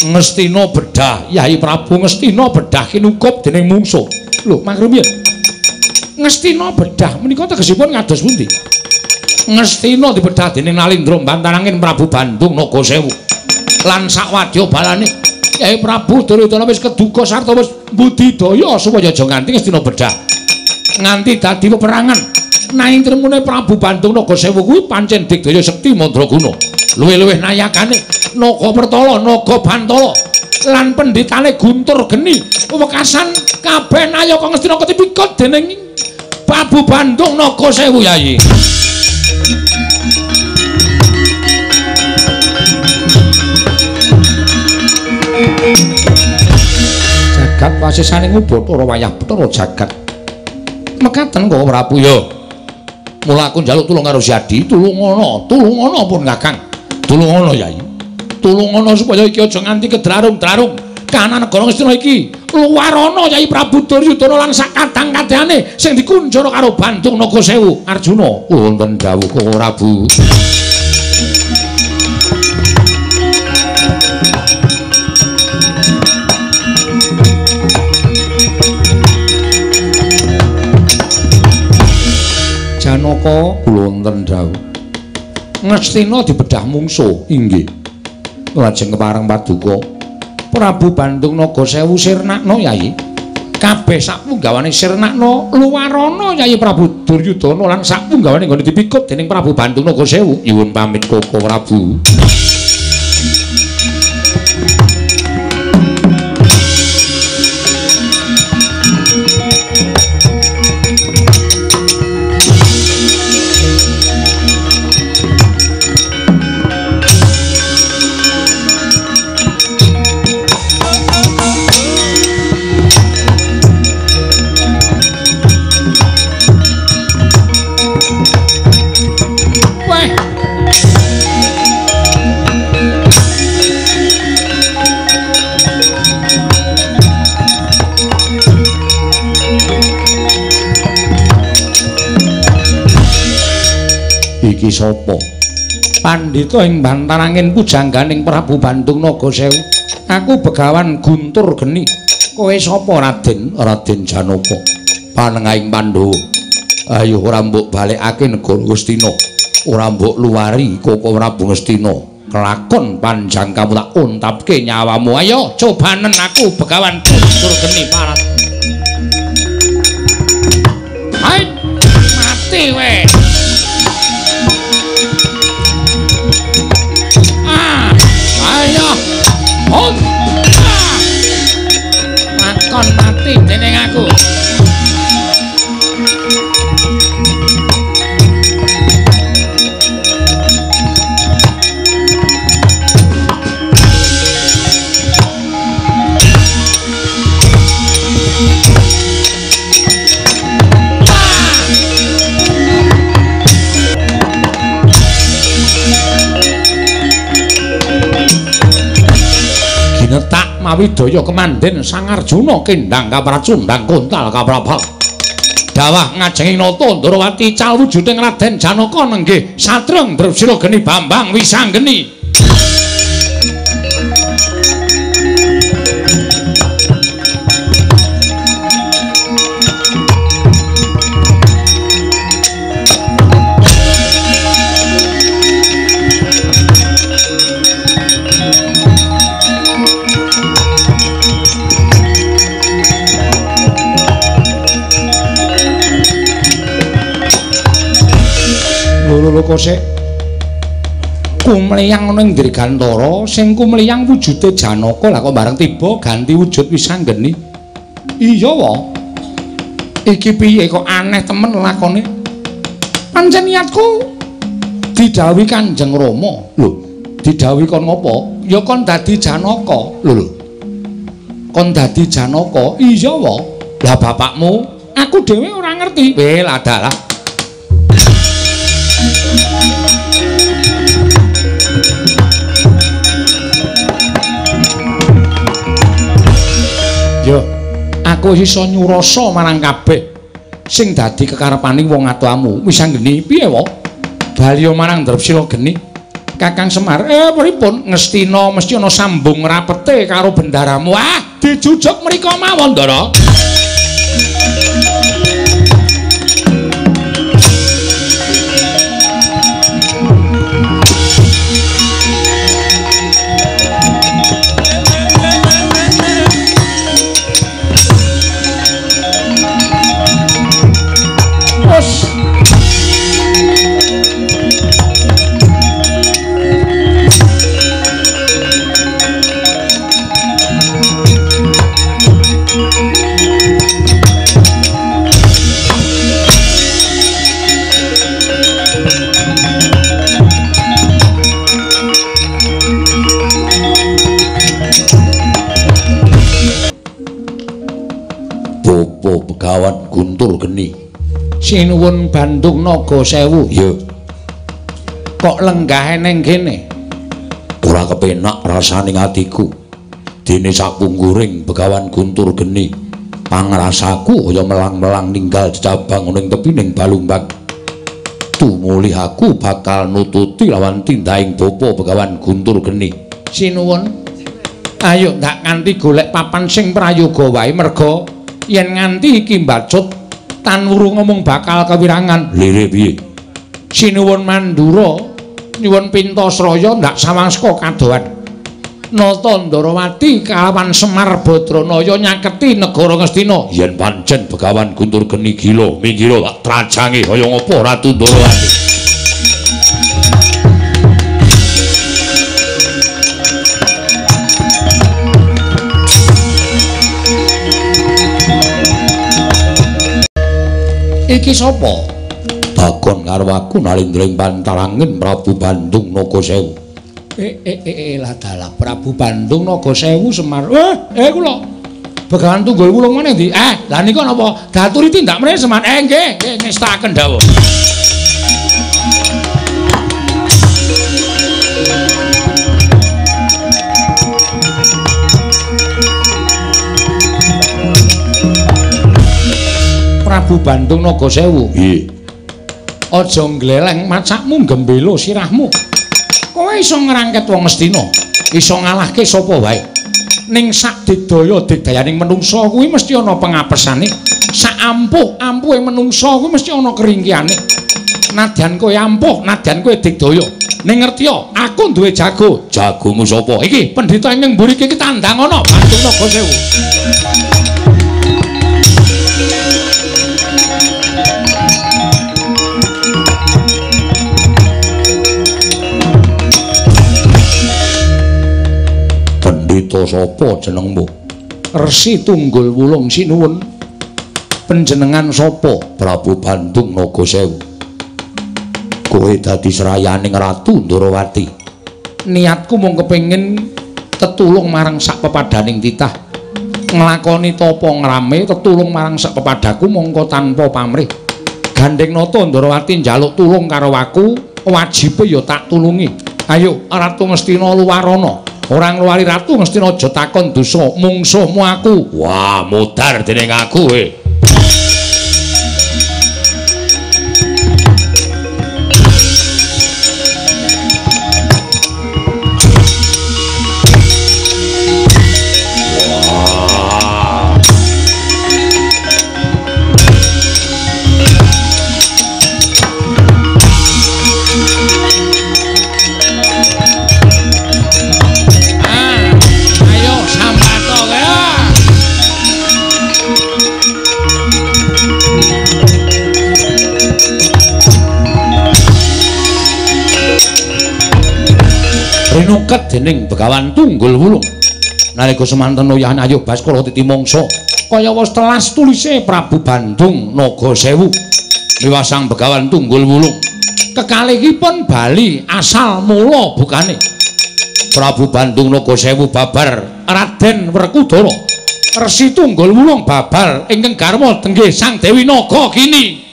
Ngastina bedah, Yayi Prabu Ngastina bedah kinukup dening mungsuh. Lho, makrumiyin. Ngastina bedah menika tegesipun ngados pundi? Ngastina dibedah dening Nalindra Bantarangin Prabu Bandung Nagasewu. Lan sakwadya balane Kyai Prabu Duryudana wis keduga sarta wis budidaya supaya aja nganti Ngastina bedah. Nganti dadi peperangan. Nanging tremune Prabu Bandung Nagasewu kuwi pancen digdaya sekti mandraguna. Luwih-luwih nayakane Naga Pertala, Naga Bantala lan pendhitane Guntur Geni wekasan kabeh nayaka Ngastina ketipikut dening Prabu Bandung Nagasewu Yayi. Jagat wasisaning Ubathara wayah Bathara jagat. Mekaten kok Prabu ya. Mula aku njaluk tulung karo Siadi, tulungono, tulungono pun Kakang. Tulungono Yayi. Tulungono supaya iki aja nganti kedrarum-drarum. Kahanan negara Ngastina iki luwarana Yayi Prabu Duryudana lan sakadang-kadhane sing dikunjara karo Bandung Nagasewu. Arjuna, wonten dawuh Koko Prabu. Janaka, kula wonten dawuh. Ngastina dibedah mungsuh, inggih. Lajeng kepareng paduka Prabu Bandung Naga Sewu sirnakno Yayi. Kabeh sakpunggawane sirnakno luwarana Yayi Prabu Duryudana lan sakpunggawane nggone dipikut dening Prabu Bandung Naga Sewu. Nyuwun pamit Koko Prabu. Iki sapa? Pandhita ing bantarangin pujangganing Prabu Bandung Naga Sewu. Aku Begawan Guntur Geni. Kowe sapa Raden? Raden Janaka. Panengahing Pandhawa. Ayo ora mbok balekake negara Ngastina. Ora mbok luwari Koko Prabu Ngastina. Kelakon panjang kamu tak untapke nyawamu. Ayo cobanen aku Begawan Guntur Geni parat. Hai, mati we. Lakon mati dening aku. Ginetak mawi daya kemanden Sang Arjuna kendang kapracundang kontal kaprabal. Dawah ngajenging nata Ndrawati cal wujuding Raden Janaka nenggih satreng Drepsila Geni Bambang Wisanggeni. Lho kosek kumliyang ana ing Dirgantara sing kumliyang wujude Janaka lah kok bareng tiba ganti wujud Wisanggeni. Iya wa. Iki piye kok aneh temen lakone. Pancen niatku didhawuhi Kanjeng Rama. Lho, didhawuhi kon ngopo? Ya kon dadi Janaka. Lho lho. Kon dadi Janaka? Iya wa. Lah bapakmu? Aku dhewe ora ngerti. Weh, adalah. Yo, aku iso nyurasa marang kabeh sing dadi kekarepaning wong atuamu. Wisanggeni piye wa? Baliya marang Drepsila Geni. Kakang Semar, pripun Ngastina mesti ana sambung rapete karo bendaramu. Ah, dijujuk mriko mawon, Ndara. Begawan Guntur Geni. Sinuwun Bandung Naga Sewu. Iya. Kok lenggah ning kene? Ora kepenak rasane atiku. Dene sapungkuring Begawan Guntur Geni, pangrasaku kaya melang-melang ninggal jejabang ning tepining balumbang. Tumulih aku bakal nututi lawan tindahing bapa Begawan Guntur Geni. Sinuwun. Ayo ndak nganti golek papan sing prayoga wae merga yen nganti iki mbacut tan wuru ngomong bakal kewirangan. Lire piye? Sinuwun Mandura nyuwun Pintasraya ndak sawang saka kadohan. Nata Ndarawati kalawan Semar Badranaya nyaketi negara Ngastina. Yen pancen Begawan Guntur Geni gila, minggira tak trajange kaya ngapa Ratu Ndarawati. Iki sapa? Takon karo aku nalindra ing pantarangin Prabu Bandung Naga Sewu. Lah dalah Prabu Bandung Naga Sewu Semar. Kula. Begawan Tunggul Wulung meneh ndi? Lah nika napa? Daturi tindak mrene Semar. Nggih, nggih ngestakaken dawuh. Prabu Bandung Naga Sewu. Nggih. Aja ngleleng macakmu gembelo sirahmu. Kowe iso ngrangket wong Ngastina, iso ngalahke sapa wae. Ning sak digdaya digdayaning menungsa kuwi mesti ana pengapesane. Sak ampuh-ampuhe menungsa kuwi mesti ana keringkihane. Nadyan kowe ampuh, nadyan kowe digdaya. Ning ngertiya, aku duwe jago. Jagomu sapa? Iki pendhita ing mburi iki tandang ana Bandung Naga Sewu. Pendhita sapa jenengmu? Resi Tunggul Wulung sinuwun. Panjenengan sapa? Prabu Bandung Naga Sewu. Kowe dadi srayaning Ratu Ndarawati. Niatku mung kepengin tetulung marang sak pepadaning titah. Nglakoni tapa ngrame tetulung marang sak pepadaku mongko tanpa pamrih. Gandeng Nata Ndarawati njaluk tulung karo aku, wajibe ya tak tulungi. Ayo Ratu Ngastina luwarana. Ora ngluwari Ratu Ngastina aja takon dosa mungsuhmu aku. Wah, mudhar dening aku kowe. Rinuket dening Begawan Tunggul Wulung. Nalika semanten uyahan ayu Baskara titi mangsa kaya wis telas tulise Prabu Bandung Naga Sewu miwah Sang Begawan Tunggul Wulung. Kekalihipun bali asal mula bukane. Prabu Bandung Naga Sewu babar Raden Werkudara. Resi Tunggul Wulung babar ingkang garwa tenggih Sang Dewi Naga Gini.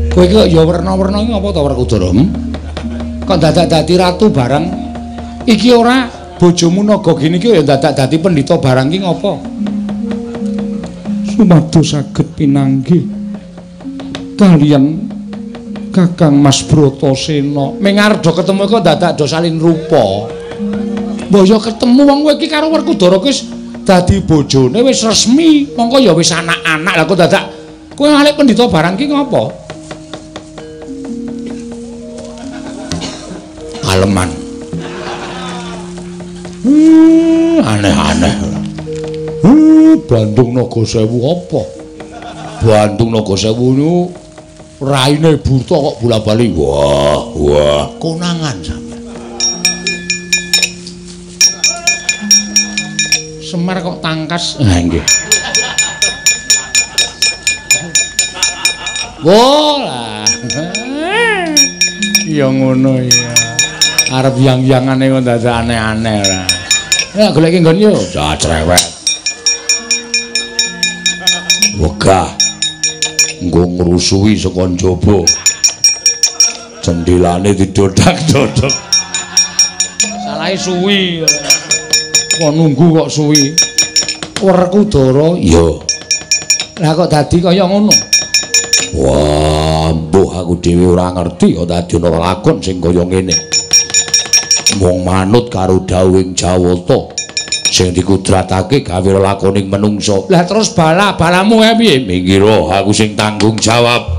Kowe iki kok ya werna-werna iki apa to Werkudara? Kok dadak dadi ratu barang? Iki ora bojomu Naga Gini iki ya dadak dadi pendhita barang iki ngapa? Sumados saged pinanggih kaliyan Kakang Mas Bratasena. Ming arep do ketemu kok dadak do salin rupa. Mbah ya ketemu wong kowe iki karo Werkudara wis dadi bojone wis resmi, mongko ya wis anak-anak. Lah kok dadak kowe alik pendhita barang iki ngapa? Aleman. Aneh-aneh. Bandung Naga Sewu apa? Bandung Naga Sewu niku raine buta kok bola-bali. Wah, wah, konangan sampean. Semar kok tangkas. Ha nggih. Wah. Ya ngono ya. Arep yang-yangane kok dadak aneh-aneh ora. Ya goleki nggon yo. Cah cerewet. Wegah. Nggo ngrusuhi saka njaba. Jendelane didodak-dodok. Salahe suwi. Kok nunggu kok suwi. Werkudara? Iya. Lah kok dadi kaya ngono? Wah, mbuh aku dhewe ora ngerti kok dadi ana lakon sing kaya ngene. Mung manut karo dawuhing Jawata sing dikudratake gawe lakoning menungsa. Lah terus bala-balamu ae piye? Minggiro, aku sing tanggung jawab.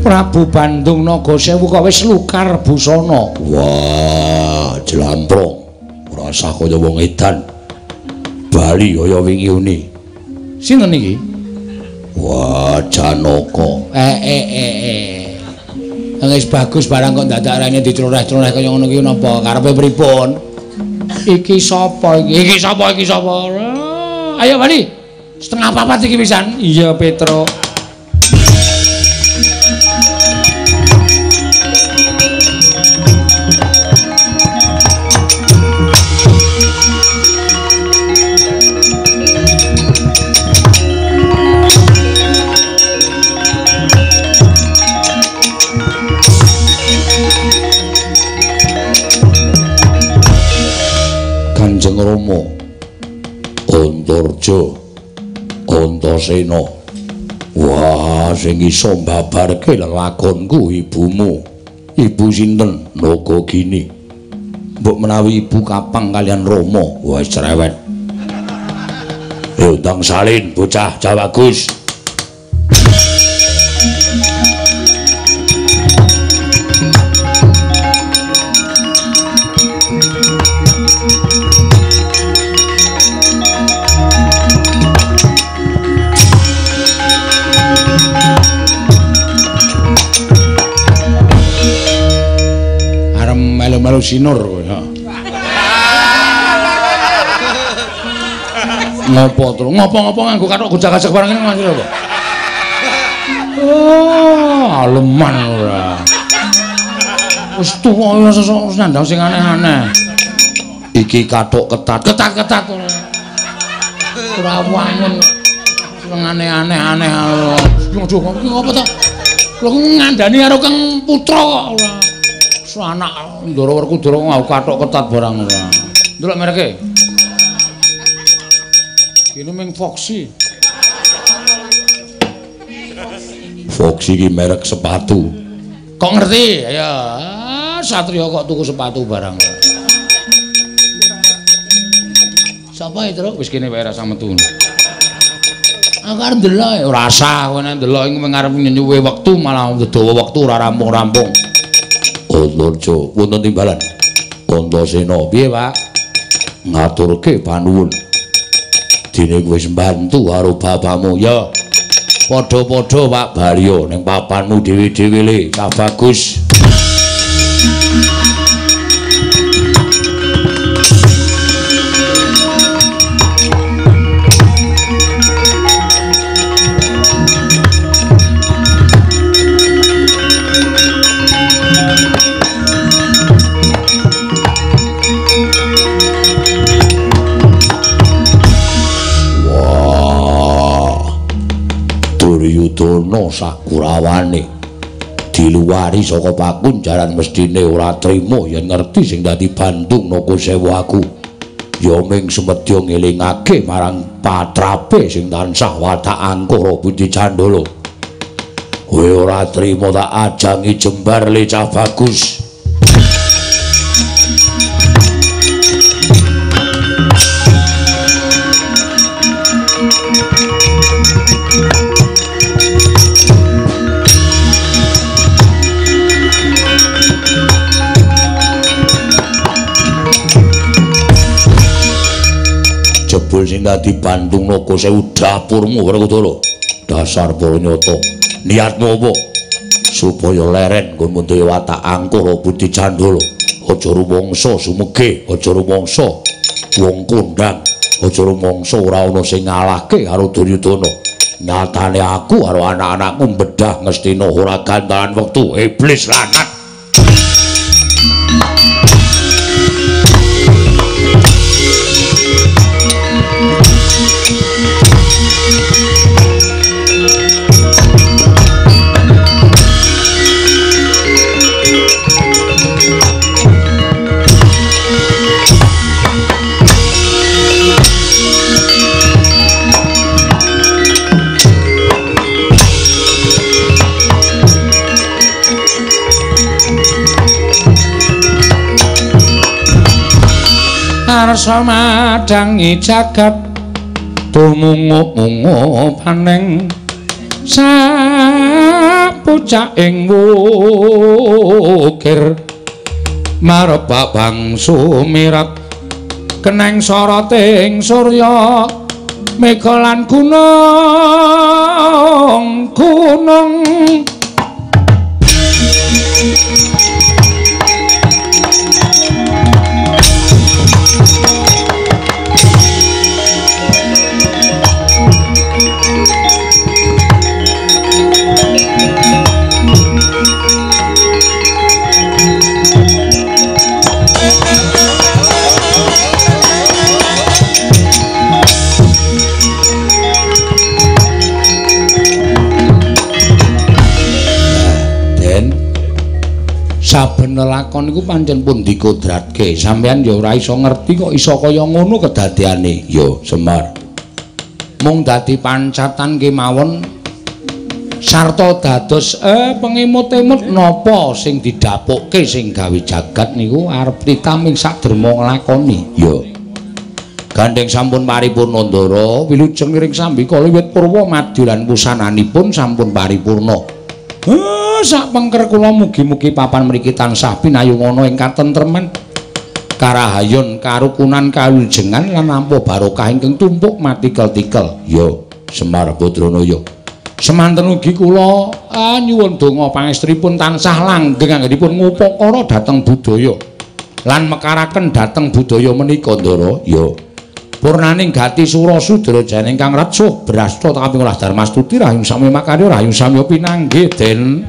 Prabu Bandung Nagasewu kok wis lukar busana. Wah, jlamprong. Ora usah kaya wong edan. Bali kaya wingi uni. Sinten iki? Wah, Janaka. Wis bagus barang kok dadak rene diceloreh-celoreh kaya ngono iki napa? Karepe pripun? Iki sapa iki? Iki sapa? Iki sapa? Ayo bali. 3:30 iki pisan. Iya, Petro. Kanjeng Rama Antarja Antasena. Wah, sing iso mbabarke lelakonku ibumu. Ibu sinten? Nagagini. Mbok menawi ibu kapang kalian Rama. Wah, cerewet. Ndang salin bocah Jawagus. Melu-melu sinur kowe, ha. Ngopo tru? Ngopo-ngopo nganggo kathok gojak-gajak barang ngene maksud apa? Oh, aleman ora. Wis tuwa ya sesuk nandang sing aneh-aneh. Iki kathok ketat, ketat-ketat ora. Ora wangun. Sing aneh-aneh aneh. Yo iki ngopo to? Lho ngandani karo Kang Putra kok ora. Anak Ndara Werkudara nganggo kathok ketat barang ora. Ndelok mereke. Kene ming Foxy. Foxy iki merek sepatu. Kok ngerti? Ya, satria kok tuku sepatu barang. Sapa itu? Wis kene wae rasa metu. Aku arep ndelok ora usah kowe nek ndelok iku arep nyuwe wektu malah dawa wektu ora rampung-rampung. Antarja wonten timbalan. Antasena piye, Pak? Ngaturke panuwun. Dene kowe wis mbantu karo bapakmu. Ya. Padha-padha Pak Baryo ning papanmu dhewe-dhewe le, cah bagus. Duryudana sakurawane diluwari saka pakunjaran mestine ora trima yen ngerti sing dadi Bandung Nagasewu aku. Ya ming semedya ngelingake marang patrape sing tansah watak angkara budi candala. Kowe ora trima tak ajangi jembar le cah bagus. Jebul sing dadi Bandung Nagasewu dapurmu Werkudara. Dasar para nyata. Niatmu apa? Supaya leren nggon mundaya watak angkara budi candala. Aja rumangsa sumege, aja rumangsa wong kondhang, aja rumangsa ora ana sing ngalahke karo Duryudana. Nyatane aku karo anak-anakku bedah Ngastina ora gantalan wektu iblis lanat. Arsa madangi jagat tumungup-mungup paning sapucaking wukir marebak bangsu mirat keneng soroting surya mega lan gunung gunung. Saben lelakon iku pancen pun dikodratke. Sampeyan ya ora iso ngerti kok iso kaya ngono kedadeane. Ya, Semar. Mung dadi pancatan kemawon sarta dados pengemut-emut napa sing didhapukke sing gawe jagat niku arep ditaming saderma nglakoni. Ya. Gandeng sampun paripurna Ndara, wilujeng ring sambika wiwit purwa madya lan wusananipun sampun paripurna. Sak pengker kula mugi-mugi papan mriki tansah pinayungana ing katentreman, karahayon, karukunan, kawilujengan lan nampa barokah ingkang tumpuk matikel-tikel. Ya, Semar Badranaya. Semanten ugi kula nyuwun donga pangestripun tansah langgeng anggenipun ngupakara dhateng budaya lan mekaraken dhateng budaya menika, Ndara. Ya. Purnaning gati sura sudra jane ingkang retsuh brasta kaping olah darmastuti rahayu sami makarya rahayu sami pinanggih den.